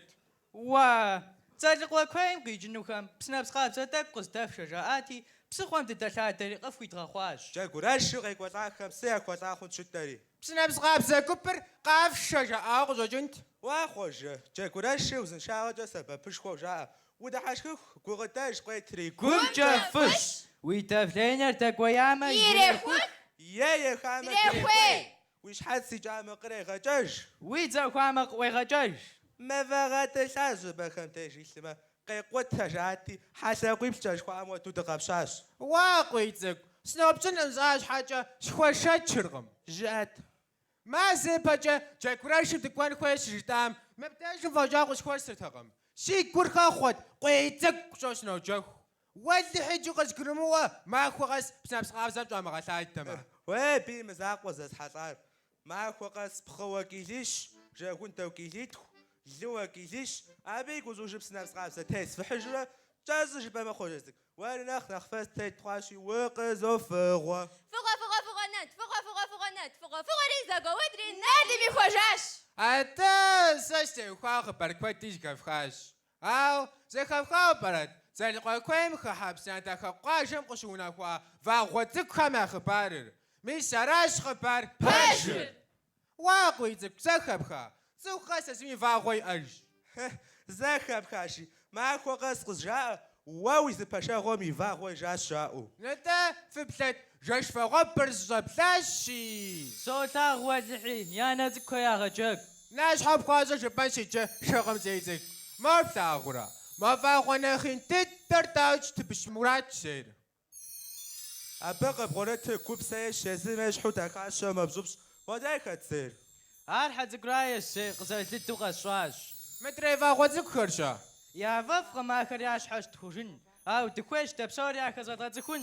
Уа, Дзэлыкъуэ куейм къикӏынухэм псынэпс къабзэ тӏэкӏу къыздэфшэ жаӏати, псыхъуэм дыдэлъадэри къыфхуидгъэхъуащ. Джэгурэшу къекӏуэлӏахэм псы яхуэлӏа хъунщ жытӏэри. Псынэпс къабзэ гупыр къафшэ жаӏауэ къыщӏэкӏынт. Уа, Хъуэжэ, Джэгурэшыр узыншагъэкӏэ сэбэпышхуэу жаӏэ. Удыхьэшхыху, гукъыдэж къуетри. Гумкӏэ фӏыщ, уи давленэр дэкӏуеямэ, Ирехух! Е ехамэ, Дрехуей! Уи щхьэц икӏамэ, кърегъэкӏэж. Уи дзэ хуамэ, къыӏуегъэкӏэж. Мывэ гъэтӏылъа щӏыпӏэхэм деж илъмэ, къекъутэ жаӏати, хьэлъакъуиплӏкӏэ жыхуаӏэм хуэдэу дыкъэпщащ. Уа, Къуийцӏыкӏу, сыноупщӏынкъым жысӏа щхьэкӏэ, схуэшэчыркъым. Жыӏэт. Мазэ ипэкӏэ Джэгурэшым дыкӏуэн хуейщ щыжытӏам, мыбдежым фӏэкӏа къысхуэсыртэкъым. Си гур хэхъуэт, Къуийцӏыкӏу жысӏэу сыноджэху. Уэлэхьи, иджы къызгурымыӏуэ, махуэ къэс псынэпс къабзэм щӏамыгъэлъадэмэ. Уей, абы и мызакъуэ зэсхьэлӏар. Махуэ къэс пхъыуэ килищ, жэгундэу килитху. Лыуэ килищ, абы и гущӏыӏужым псынэпс къабзэ тесфыхьыжурэ, кӏэщӏу жыпӏэмэ, Хъуэжэ цӏыкӏу, уэр нэхъ нэхъ фэ стет хъуащи, укъызофыгъуэ. Фыгъуэ, фыгъуэ, фыгъуэнэд, фыгъуэ, фыгъуэ, фыгъуэнэд, фыгъуэ, фыгъуэри зэгуэудри нэдым ихуэжащ. Атӏэ, сэ стеухуа хъыбар куэди зэхэфхащ. Ауэ, зэхэфхауэ пӏэрэт, Дзэлыкъуэ куейм хыхьэ Псынэдахэ къуажэм къыщыунэхуа вагъуэ цӏыкӏухэм я хъыбарыр? Мис аращ хъыбар пэжыр! Уа, Къуийцӏыкӏу, зэхэпха? Цӏыху къэс езым и вагъуэ иӏэжщ. Зэхэпхащи, махуэ къэс къызжаӏэ, уэ уи зы пэшэгъуэм и вагъуэ ижащ жаӏэу. Нтӏэ, фыплъэт, жэщ вагъуэбэр зэщӏэблащи. Солъагъу, уэлэхьи, я нэ цӏыкӏухэр ягъэджэгу. Нащхьэ пхуащӏэ жыпӏэнщ иджы шыкъымцӏий цӏыкӏу. Мор плъагъурэ? Мо вагъуэ нэхъ ин дыдэр дауикӏ Табыщ Муратщ зейр. Абы къыбгъурытыр Гупсэ ейщ, езым ещхьу дахащэу мэбжьыпщӏ. Модрейр хэт зейр? Ар Хьэцӏыкӏу Раещ зейр, къызэрылыду къэсщӏащ. Мыдрей вагъуэ цӏыкӏухэр-щэ? Яфӏэфӏкъым ахэр я щхьэ щытхъужын, ауэ дыхуейщ дэ псори ахэр зэдгъэцӏыхун.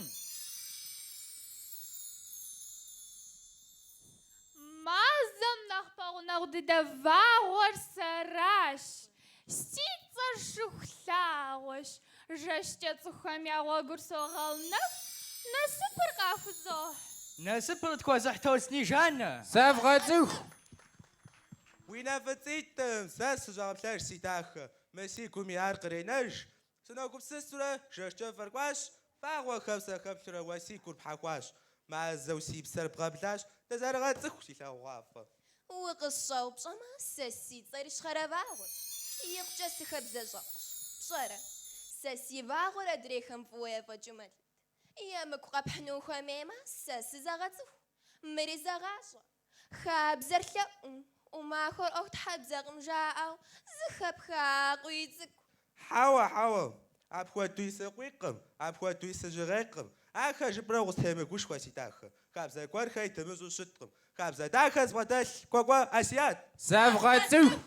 Мазэм нэхъ пэгъунэгъу дыдэ вагъуэр сэращ. Си цӏэр Шыхулъагъуэщ. Жэщкӏэ цӏыхухэм я гъуэгур согъэунэху, насыпыр къахузохь. Насыпыр къытхуэзыхь Толъцӏний Жаннэ. Зэвгъэцӏыху! Уи нэ фӏыцӏитӏым сэ сыщӏэгъэплъэж, си дахэ, мы си гуми ар къренэж. Сыногупсысурэ жэщ кӏыфӏыр кӏуащ, вагъуэхэм сахэплъурэ уэ си гур пхьэхуащ. Мазэу си псэр бгъэблащ, дызэрыгъэцӏыху, си лъагъугъуафӏэ. Укъысщӏэупщӏэмэ, сэ си цӏэр Ищхъэрэвагъуэщ, икъукӏэ сыхабзэщӏэкъущ. Пщӏэрэ, сэ си вагъуэр адрейхэм фӏыуэ ефӏэкӏыу мэлыд. Емыкӏу къэпхьыну ухуэмеймэ, сэ сызэгъэцӏыху. Мыри зэгъащӏэ. Хабзэр лъэӏукъым, ӏумахуэр ӏуэхутхьэбзэкъым жаӏэу, зэхэпха, Къуийцӏыкӏу. Хьэуэ, хьэуэ, апхуэдуи сыкъуийкъым, апхуэдуи сыжьыгъейкъым. Ахэр жыпӏэрэ укъыстемыгушхуэ, си дахэ. Хабзэ гуэрхэри дымыщӏэу щыткъым. Хабзэ дахэ зыбгъэдэлъ Кӏуэкӏуэ Асият. Зэвгъэцӏыху!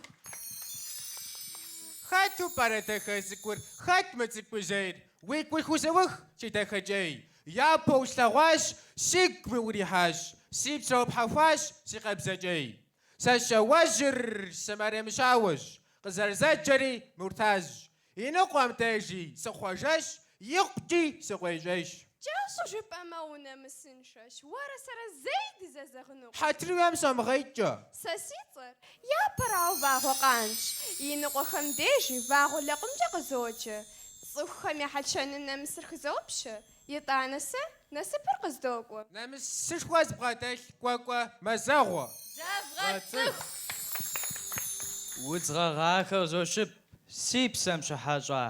Хэту пӏэрэ дахэ цӏыкӏур, хэт мы цӏыкӏужьейр? Уи гур хузоух, си дахэкӏей. Япэу услъэгъуащ, сигуми урихьащ, си псэр пхьэхуащ, си къабзэкӏей. Сэ щауэжьыр сы-Мэремщауэщ, къызэрызэджэри Муртазщ. Иныкъуэм дежи сыхъуэжэщ, икъукӏи сыкъуейщӏейщ. Кӏэщӏу жыпӏэмэ, унэмысыншэщ, уэрэ сэрэ зэи дызэзэгъынукъым. Хьэтыр уиӏэм сомыгъэикӏэ. Сэ си цӏэр япэрауэ Вагъуэкъанщ, иныкъуэхэм дежи Вагъуэ лэкъумкӏэ къызоджэ. Цӏыхухэм я хьэл-щэным нэмысыр хызопщэ, итӏанэ сэ насыпыр къыздокӏуэ. Нэмысышхуэ зыбгъэдэлъ Кӏуэкӏуэ Мазэгъуэ. Зэвгъэцӏыху! Удз гъэгъахэр къызощып, си псэм щыхьэщӏа,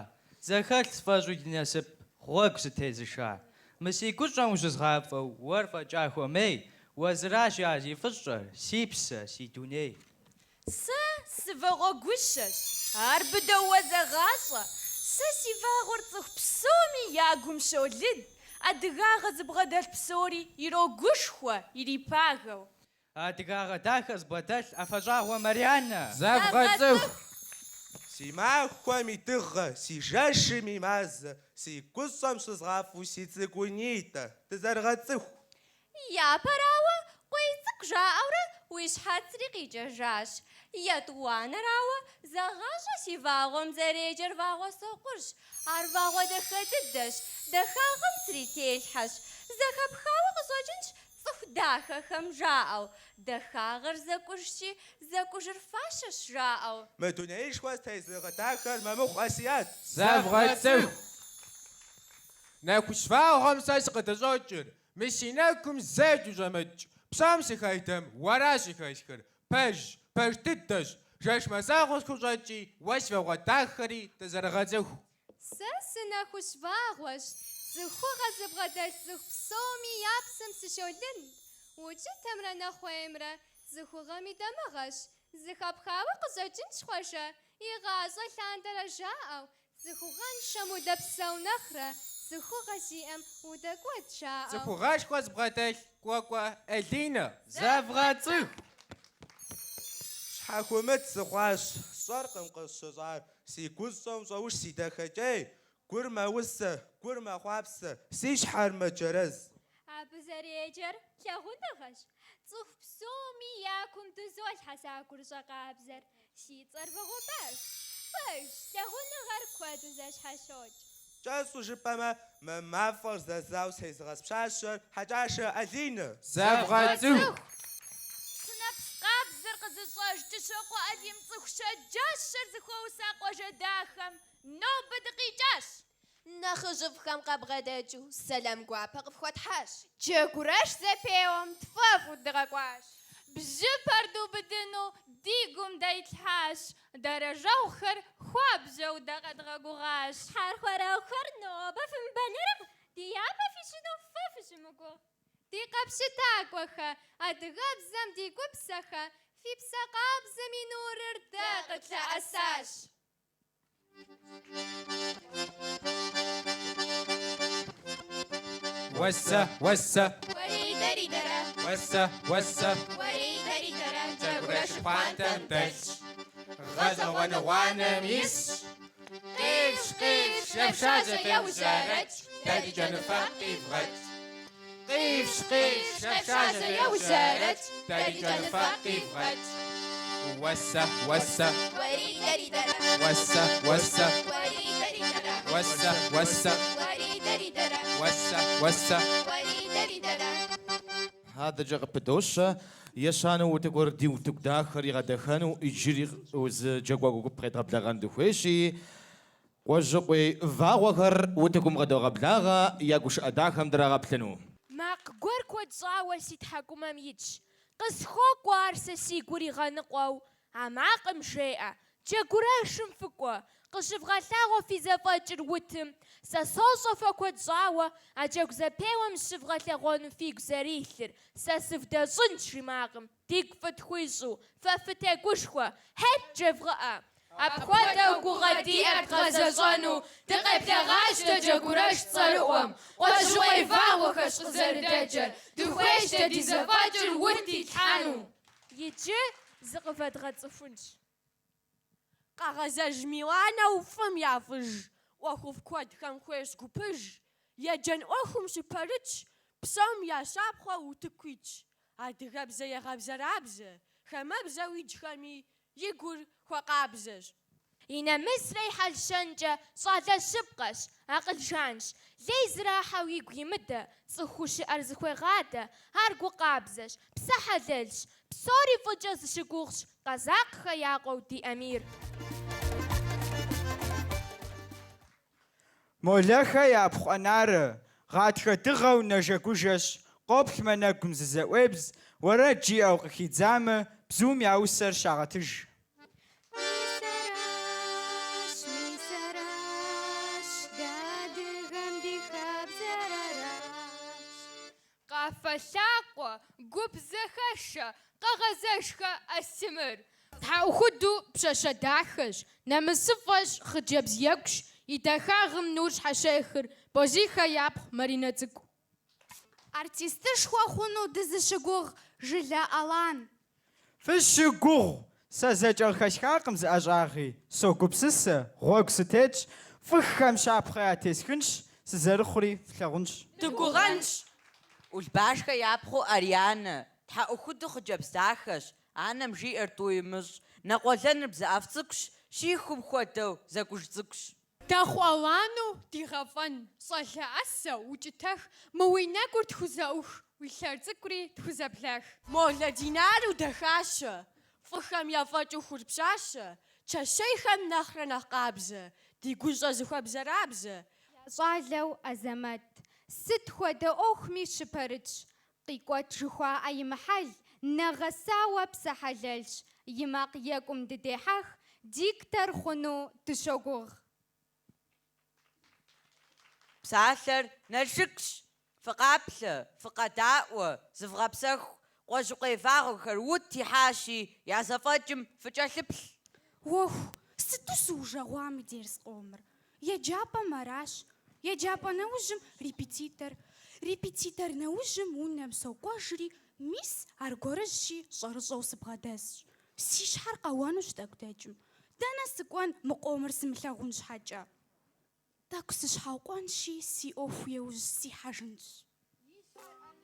зэхэлъ сфӏэщӏу ди насып, гъуэгу сытезыша. Мы си гущӏэм ущызгъафӏэу, уэр фӏэкӏа хуэмей, уэзыращ ар зи фӏыщӏэр, си псэ, си дуней. Сэ сывагъуэгущэщ, ар быдэу уэ зэгъащӏэ. Сэ си вагъуэр цӏыху псоми я гум щолыд, адыгагъэ зыбгъэдэлъ псори ирогушхуэ, ирипагэу. Адыгагъэ дахэ зыбгъэдэлъ Афэщӏагъуэ Марьянэ. Зэвгъэцӏыху! Си махуэм и дыгъэ, си жэщым и мазэ, си гущӏэм щызгъафӏэу си цӏыкӏунитӏэ, дызэрыгъэцӏыху. Япэрауэ, Къуийцӏыкӏу жаӏэурэ уи щхьэцри къикӏэжащ. Етӏуанэрауэ, зэгъащӏэ си вагъуэм зэреджэр вагъуэ сокъурщ. Ар вагъуэ дахэ дыдэщ, дахагъэм срителъхьэщ. Зэхэпхауэ къыщӏэкӏынщ цӏыху дахэхэм жаӏэу. Дахагъэр зэкӏужщи, зэкӏужыр фащэщ жаӏэу. Мы дунеишхуэр зэтезыгъэдахэр Мэмыхъу Асият. Зэвгъэцӏыху! Нэхущ вагъуэм сэ сыкъыдыщӏокӏыр, Мы си нэгум зэикӏ ущӏэмыкӏ, псом сыхэйдэм, уэращ сыхэсхыр. Пэж, пэж дыдэщ, жэщ мазэгъуэу схущӏэкӏи, уэ си вагъуэ дахэри дызэрыгъэцӏыху. Сэ сынэхущ вагъуэщ, цӏыхугъэ зыбгъэдэлъ цӏыху псоми я псэм сыщолыд. Укӏытэмрэ нэхъуеймрэ цӏыхугъэм и дамыгъэщ. Зэхэпхауэ къыщӏэкӏынщ, Хъуэжэ, игъащӏэ лъандэрэ жаӏэу, Цӏыхугъэншэм удэпсэу нэхърэ, цӏыхугъэ зиӏэм удэкӏуэд, жаӏэу. Цӏыхугъэшхуэ зыбгъэдэлъ Кӏуэкӏуэ Элинэ. Зэвгъэцӏыху! Щхьэхуимыт сыхъуащ, сщӏэркъым къысщыщӏар, си гущӏэм щӏэуш си дахэкӏей, гур мэусэ, гур мэхъуапсэ, си щхьэр мэджэрэз. Абы зэреджэр лъагъуныгъэщ. Цӏыху псоми я гум дызолъхьэ сэ а гурыщӏэ къабзэр. Си цӏэр Вагъуэбэжщ. Пэжщ, лъагъуныгъэр куэду зэщхьэщокӏ. Кӏэщӏу жыпӏэмэ, мы мафӏэр зэзауэ сезыгъэс пщащэр Хьэкӏашэ Алинэ. Зэвгъэцӏыху! Псынэпс къабзэр къызыщӏэж Кӏыщокъуэ Алим цӏыху щэджащэр зыхуэуса къуажэ дахэм нобэ дыкъикӏащ. Нэхъыжьыфӏхэм къабгъэдэкӏыу сэлам гуапэ къыфхуэтхьащ. Джэгурэш зэпеуэм тфӏэфӏу дыкъэкӏуащ. Бжьыпэр дубыдыну ди гум дэ итлъхьащ, дэрэжэгъухэр хуабжьэу дэ къэдгъэгугъащ. Хьэрхуэрэгъухэр нобэ фымыбэлэрыгъ, ди япэ фищыну фэ фыщымыгугъ. Ди къэпщытакӏуэхэ, адыгэбзэм ди гупсэхэ, фи псэ къабзэм и нурыр дэ къытлъэӏэсащ. Уэсэ, уэсэ. Уэрейдэридэрэ. Уэсэ, уэсэ. Уэрейдэридэрэ. Джэгурэш пхъуантэм дэлъщ. Гъэщӏэгъуэну гъуанэм исщ. Къифш, къифш, ефшажьэ феужьэрэкӏ, дэ ди кӏэныфэ къивгъэкӏ. Къифш, къифш, ефшажьэ феужьэрэкӏ, дэ ди кӏэныфэ къивгъэкӏ. Уэсэ, уэсэ. Уэрейдэридэрэ. Уэсэ, уэсэ. Уэрейдэридэрэ. Уэсэ, уэсэ. Уэрейдэридэрэ. Уэсэ, уэсэ. Уэрейдэридэрэ. Адэкӏэ къыпыдощэ, ещанэ утыкур ди утыку дахэр игъэдэхэну иджыри зы джэгуакӏуэ гуп къедгъэблэгъэн дыхуейщи, Къуэжьыкъуей вагъуэхэр утыкум къыдогъэблагъэ я гушыӏэ дахэм драгъэплъыну. Макъ гуэр куэд щӏауэ си тхьэкӏумэм итщ. Къысхуокӏуэ ар сэ си гур игъэныкъуэу. А макъым жеӏэ, Джэгурэшым фыкӏуэ, къыщывгъэлъагъуэ фи зэфӏэкӏыр утым. Сэ сощӏэ фэ куэд щӏауэ а джэгу зэпеуэм зыщывгъэлъэгъуэну фигу зэрилъыр. Сэ сывдэщӏынщ, жи макъым, дигу фӏы тхуищӏу, фэ фытегушхуэ, хьет жевгъыӏэ. Апхуэдэу гугъэ диӏэр дгъэзэщӏэну дыкъеблэгъащ дэ Джэгурэш цӏэрыӏуэм. Къуэжьыкъуей вагъуэхэщ къызэрыдэджэр, дыхуейщ дэ ди зэфӏэкӏыр ут итлъхьэну. Иджы зыкъывэдгъэцӏыхунщ. Къэгъэзэж Миланэу фӏым я фӏыж, ӏуэхуфӏ куэдхэм хуещӏ гупыж, еджэн ӏуэхум щыпэрытщ, псом я щапхъэу утыку итщ, адыгэбзэ егъэбзэрабзэ, хамэбзэу иджхэми и гур хуэкъабзэщ. И нэмысрэ и хьэл-щэнкӏэ щӏалэ щыпкъэщ, акъыл жанщ. Лей зрахьэу игу имыдэ, цӏыхуу щыӏэр зыхуегъадэ, ар гу къабзэщ, псэ хьэлэлщ, псори фӏыкӏэ зыщыгугъщ Къэзакъхэ я къуэу ди Амир. Молэхэ япхъу Анарэ, гъатхэ дыгъэу нэжэгужэщ, къоплъмэ нэгум зызэӏуебз, уэрэд жиӏэу къыхидзамэ, бзум я усэр щагъэтыж. Мис аращ, мис аращ, дэ адыгэм ди хабзэр аращ. Къафэ лъакъуэ, гуп зэхэшэ, Къэгъэзэжхэ Астемыр. Тхьэӏухуду пщащэ дахэщ, нэмысыфӏэщ, хъыджэбз екӏущ, и дахагъым нур щхьэщехыр, Бозийхэ япхъу Маринэ цӏыкӏу. Артистышхуэ хъуну дызыщыгугъ Жылэ Алан. Фыщыгугъ! Сэ зэкӏэ къыхэсхакъым зы ӏэщӏагъи. Согупсысэ, гъуэгу сытетщ, фӏыхэм щапхъэ ятесхынщ, сызэрыхъури флъагъунщ. Дыгугъэнщ! Улбашхэ япхъу Арианэ, тхьэӏухуду хъыджэбз дахэщ, анэм жиӏэр тӏу имыщӏ, нэ къуэлэныр бзэ ӏэфӏ цӏыкӏущ, щихум хуэдэу зэкӏуж цӏыкӏущ. Дэхъу Алану ди гъэфӏэн, щӏалэ ӏэсэу, укӏытэх, мы уи нэгур тхузэӏух, уи лъэр цӏыкӏури тхузэблэх. Молэ Динару дахащэ, фӏыхэм ефӏэкӏыу хур пщащэ, чэщейхэм нэхърэ нэхъ къабзэ, ди гущӏэ зыхуэбзэрабзэ. Щӏалэу Азэмэт, сыт хуэдэ ӏуэхуми щыпэрытщ, къикӏуэт жыхуаӏэ имыхьэл, нэгъэсауэ псэ хьэлэлщ, и макъ екӏум дыдехьэх, диктор хъуну дыщогугъ. Псалъэр Налшыкщ. Фыкъаплъэ, фыкъэдаӏуэ, зывгъэпсэху, Къуэжьыкъуей вагъуэхэр ут ихьащи, я зэфӏэкӏым фыкӏэлъыплъ. Уэху, сыту сыужэгъуа мы дерс къомыр. Еджапӏэм аращ. Еджапӏэ нэужьым репетитор. Репетитор нэужьым унэм сокӏуэжри, мис аргуэрыжьщи щӏэрыщӏэу сыбгъэдэсщ. Си щхьэр къэуэнущ тӏэкӏу дэкӏым. Дэнэ сыкӏуэн мы къомыр сымылъагъун щхьэкӏэ? Тӏэкӏу сыщхьэукъуэнщи, си ӏуэху еужь сихьэжынщ.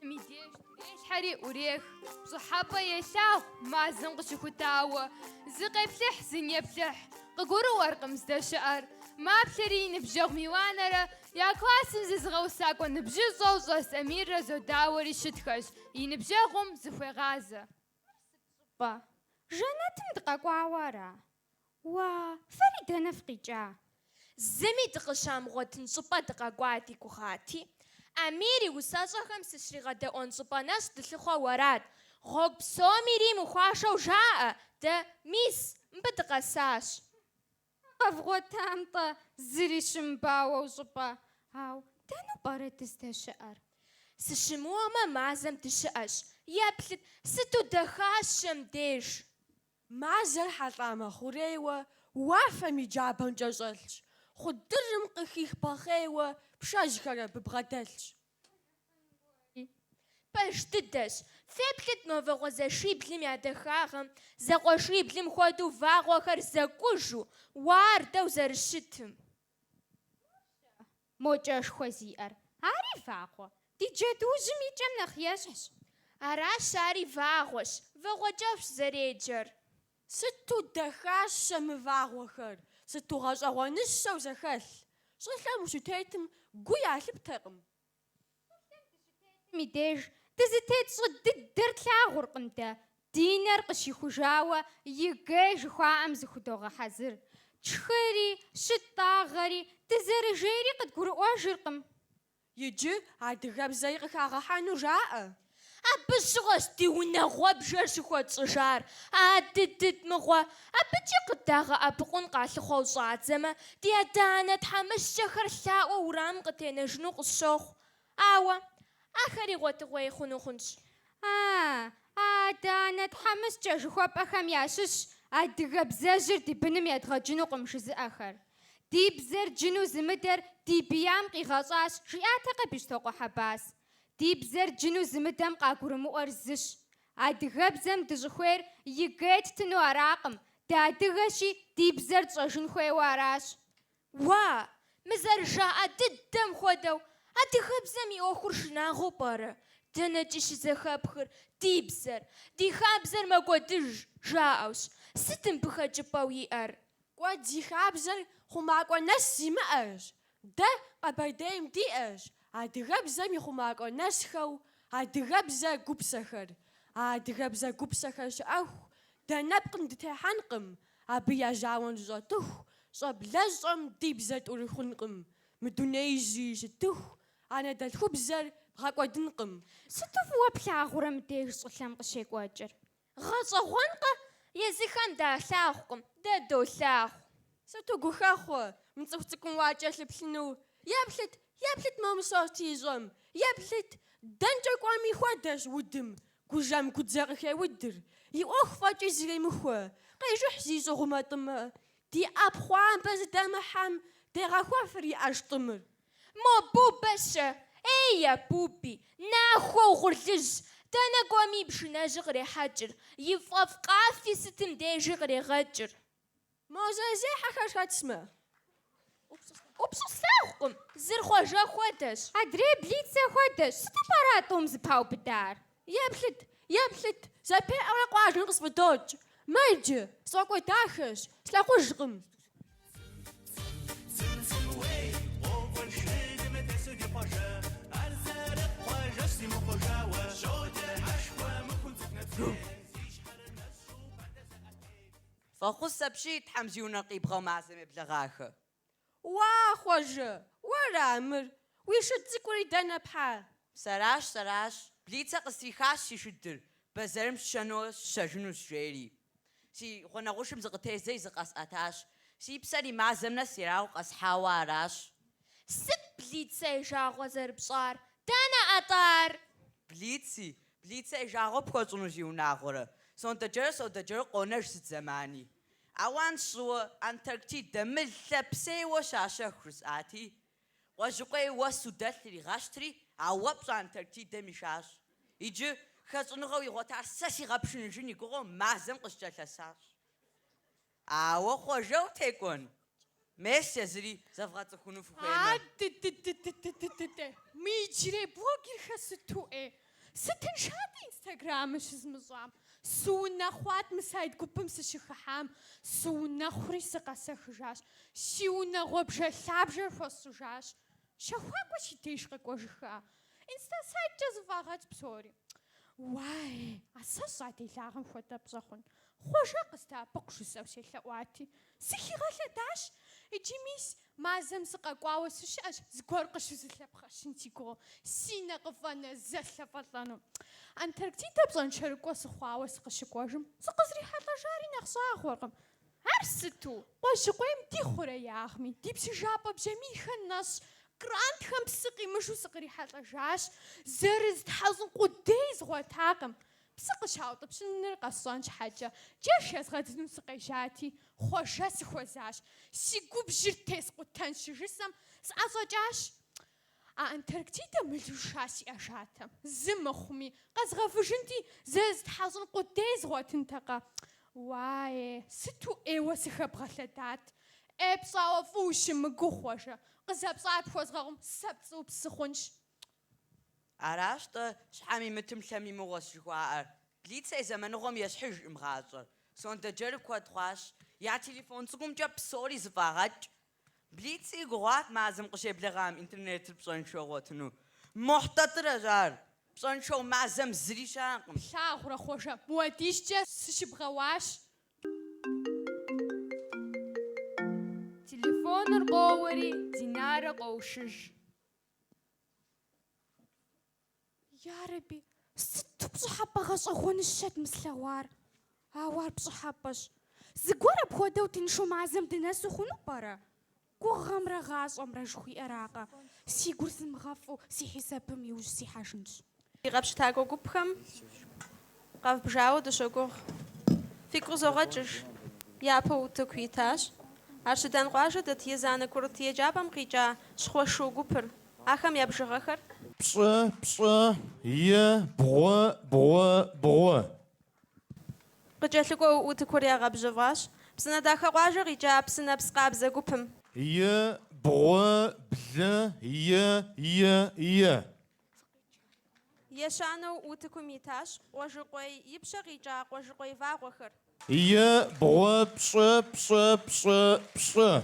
И деж трелъхьэри ӏурех, пщӏыхьэпӏэ елъагъу мазэм къыщыхутауэ. Зыкъеплъыхь, зынеплъыхь, къыгурыӏуэркъым здэщыӏэр. Маплъэри и ныбжьэгъу Миланэрэ я классым зызыгъэусакӏуэ ныбжьыщӏэу щӏэс Амиррэ зодауэри щытхэщ, и ныбжьэгъум зыхуегъазэ. Щӏыпӏэ. Жэнэтым дыкъэкӏуауэ ара? Уа, фэри дэнэ фыкъикӏа? Зыми дыкъыщамыгъуэтын щӏыпӏэ дыкъэкӏуа ди гугъати, Амир и усэщӏэхэм сыщригъэдэӏуэн щӏыпӏэ нэщӏ дылъыхъуэу арат. Гъуэгу псоми Рим ухуашэу жаӏэ, дэ, мис, мыбы дыкъэсащ. Къэвгъуэтам-тӏэ, зыри щымыбауэу щӏыпӏэ. Ау, дэнэу пӏэрэ дыздэщыӏэр? Сыщымыуэмэ, мазэм дыщыӏэщ. Еплъыт, сыту дахащэ мыбдеж! Мазэр хьэлӏамэ хъурейуэ уафэм и джабэм кӏэщӏэлъщ, хъудырым къыхих бахъейуэ пшэжьхэр абы бгъэдэлъщ. Пэж дыдэщ. Феплъыт мо вагъуэзэшиблым я дахагъэм, зэкъуэшиблым хуэдэу вагъуэхэр зэкӏужу, уардэу зэрыщытым. Мо кӏэшхуэ зиӏэр, ари вагъуэ? Ди джэдужьым и кӏэм нэхъ ещхьщ. Аращ, ари вагъуэщ, вагъуэкӏэфщ зэреджэр. Сыту дахащэ мы вагъуэхэр, сыту гъэщӏэгъуэныщэу зэхэлъ. Щӏылъэм ущытетым гу ялъыптэкъым. Щӏылъэм дыщытетым и деж дызытет щӏы дыдэр тлъагъуркъым дэ, ди нэр къыщихужауэ ЕГЭ жыхуаӏэм зыхудогъэхьэзыр. Тшхыри, щыттӏагъэри, дызэрыжейри къыдгурыӏуэжыркъым. Иджы адыгэбзэри къыхагъэхьэну жаӏэ. Абы щыгъуэщ ди унагъуэбжэр щыхуэтщӏыжар. А дыдыд мыгъуэ, абыкӏи къыддагъэӏэпыкъун къалъыхъуэу щӏадзэмэ, ди адэ-анэ тхьэмыщкӏэхэр лъаӏуэ урамым къытенэжыну къысщохъу. Ауэ ахэри гъуэтыгъуей хъуну хъунщ. А, а адэ-анэ тхьэмыщкӏэ жыхуэпӏэхэм ящыщщ адыгэбзэжьыр ди быным едгъэджынукъым жызыӏэхэр. Ди бзэр джыну зымыдэр ди биям къигъэщӏащ, жиӏатэкъэ Бещтокъуэ Хьэбас? Ди бзэр джыну зымыдэм къагурымыӏуэр зыщ. Адыгэбзэм дыщӏыхуейр ЕГЭ ттыну аракъым, дыадыгэщи, ди бзэр тщӏэжын хуейуэ аращ. Уа, мы зэрыжаӏэ дыдэм хуэдэу, адыгэбзэм и ӏуэхур шынагъуэу пӏэрэ? Дэнэкӏи щызэхэпхыр ди бзэр, ди хабзэр мэкӏуэдыж, жаӏэущ. Сыт мыбы хэкӏыпӏэу иӏэр? Кӏуэд зи хабзэр хъумакӏуэ нэс зимыӏэрщ. Дэ Къэбэрдейм диӏэщ адыгэбзэм и хъумакӏуэ нэсхэу адыгэбзэ гупсэхэр. А адыгэбзэ гупсэхэр щыӏэху, дэ нэпкъым дытехьэнкъым, абы я жьауэм дыщӏэтыху, щӏэблэщӏэм ди бзэр тӏурыхункъым. Мы дунеижьри щытыху, анэдэлъхубзэр дгъэкӏуэдынкъым. Сыту фӏыуэ плъагъурэ мыбдеж щӏылъэм къыщекӏуэкӏыр? Гъэщӏэгъуэнкъэ, езыхэм далъагъукъым, дэ долъагъу. Сыту гухэхъуэ мы цӏыху цӏыкӏум уакӏэлъыплъыну. Еплъыт, еплъыт мо Мысост ищӏэм, еплъыт, дэнкӏэ кӏуэми хуэдэщ удым, гужэм гудзэ къыхеудыр, и ӏуэху фӏэкӏи зремыхуэ, къежыхь зищӏу гъумэтӏымэ. Ди ӏэпхъуамбэ зыдэмыхьэм дегъэхуэфыр и ӏэштӏымыр. Мо Бубэ-щэ? Ей, а Буби, нахуэу угъурлыжь, дэнэ кӏуэми и пшынэжьыр кърехьэкӏыр, и фӏэфӏ къафи сытым дежи кърегъэкӏыр. Мо зэрызехьэхэр хэт сымэ? ӏупщӏу слъагъукъым, зыр Хъуэжэ хуэдэщ. Адрей Блицэ хуэдэщ, сыту пӏэрэ а тӏум зыпаубыдар? Еплъыт, еплъыт, зэпеӏэурэ къуажэм къысфӏыдокӏ. Мэ иджы, сфӏэкӏуэдахэщ, слъагъужкъым. Фӏэхъус апщий, Тхьэм зи унэр къибгъэу мазэм еблэгъахэ. Уа, Хъуэжэ, уэра мыр? Уи шыд цӏыкӏури дэнэ пхьа? Сэращ, сэращ. Блицэ къыстрихащ си шыдыр, бэзэрым сщэнуэ сщэжынущ, жери. Си гъунэгъушым зыкъытездзэри зыкъэсӏэтащ. Си псэр и мазэм нэс ерагъыу къэсхьауэ аращ. Сыт Блицэ и жагъуэ зэрыпщӏар? Дэнэ атӏэ ар? Блици, Блицэ и жагъуэ пхуэщӏыну зиунагъуэрэ? Сондэджэрыр сондэджэру къонэж сыт зэмани. Ауан сщӏыуэ Антарктидэ мыл лъапсейуэ щащэху жысӏати, Къуэжьыкъуей уэсу дэлъыр игъэщтри, а уэ пщӏа Антарктидэм ишащ. Иджы хэщӏыныгъэу игъуэтар сэ сигъэпшыныжын и гугъэу мазэм къыскӏэлъэсащ. Ауэ Хъуэжэ утекӏуэн? Мес езыри зэвгъэцӏыхуну фыхуеймэ. А дыдыдыдыдыдыдэ, мы иджырей блогерхэр сыту ӏей. Сытыншат Инстаграмыр щызмыщӏам. Сыунэхъуат мы сайт гупым сыщыхыхьам. Сыунэхъури сыкъэсэхыжащ. Си унагъуэ бжэ лъабжэр хуэсщӏыжащ. Щэхуакӏуэ си деж къэкӏуэжыхха. Инста сайткӏэ зэфӏагъэкӏ псори. Уай, а сэ сщӏа делагъэм хуэдэ пщӏэ хъун. Хъуэжэ къыздэӏэпыкъу жысӏэу селъэӏуати, сыхигъэлъэдащ. Иджы мис, мазэм сыкъэкӏуауэ сыщыӏэщ, зыгуэр къыщызылъэпхъэщын си гугъэу, си нэ къыфӏэнэ зэслъэфӏэлӏэну. Антарктидэ пщӏэншэрыкӏуэ сыхъуауэ сыкъыщыкӏуэжым, сыкъызрихьэлӏэжари нэхъ щӏагъуэркъым. Ар сыту? Къуэжьыкъуейм ди хъуреягъми, ди псыжапӏэ бжьамийхэр нэщӏ, крантхэм псы къимыжу сыкърихьэлӏэжащ, зэрызытхьэщӏын къудей згъуэтакъым. Псы къыщаутӏыпщыныр къэсщӏэн щхьэкӏэ, джэш езгъэдзыну сыкъежьати, Хъуэжэ сыхуэзащ. Си губжьыр тескъутэн щыжысӏэм, сӏэщӏэкӏащ. А Антарктидэм мыл уша сиӏэжатэм, зы мыхъуми, къэзгъэвыжынти, зэрызытхьэщӏын къудей згъуэтынтэкъэ? Уае, сыту ӏейуэ сыхэбгъэлъэдат! ӏей пщӏауэ фӏы ущымыгугъ, Хъуэжэ, къызэпщӏар пхуэзгъэгъум, сэ пцӏыупс сыхъунщ. Аращ-тӏэ, щхьэм имытым лъэм и мыгъуэщ жыхуаӏэр. Блицэ и зэманыгъуэм ещхьыжкъым гъащӏэр. Сондэджэрыр куэд хъуащ. Я телефон цӏыкӏумкӏэ псори зэфӏагъэкӏ. Блици и гугъуат мазэм къыщеблэгъам интернетыр пщӏэншэу гъуэтыну. Мохьтӏэтӏырэщ ар! Пщӏэншэу мазэм зыри щыӏэкъым. Плъагъурэ, Хъуэжэ, муэдищкӏэ сыщыбгъэуащ. Телефоныр къоуэри, Динарэ къоушыж. Ярэби, сыту пщӏыхьэпӏэ гъэщӏэгъуэныщэт мы слъэгъуар. Ауэ ар пщӏыхьэпӏэщ. Зыгуэр апхуэдэу тыншу мазэм дынэсу хъуну пӏэрэ? Гугъэмрэ гъащӏэмрэ жыхуиӏэракъэ? Си гур сымыгъэфӏу си хьисэпым иужь сихьэжынщ. Ди къэпщытакӏуэ гупхэм къэвбжауэ дыщогугъ. Фигу къызогъэкӏыж, япэу утыку итащ Арщыдан къуажэ дэт езанэ курыт еджапӏэм къикӏа Щхъуэ шу гупыр. Ахэм я бжыгъэхэр. Пщӏы, пщӏы, и, бгъу, бгъу, бгъу. Къыкӏэлъыкӏуэу утыкур ягъэбжьыфӏащ Псынэдахэ къуажэ къикӏа Псынэпс къабзэ гупым. И, бгъу, блы, и, и, и. Ещанэу утыкум итащ Къуэжыкъуей Ипщэ къикӏа Къуэжыкъуей вагъуэхэр. И, бгъу, пщӏы, пщӏы, пщӏы, пщӏы.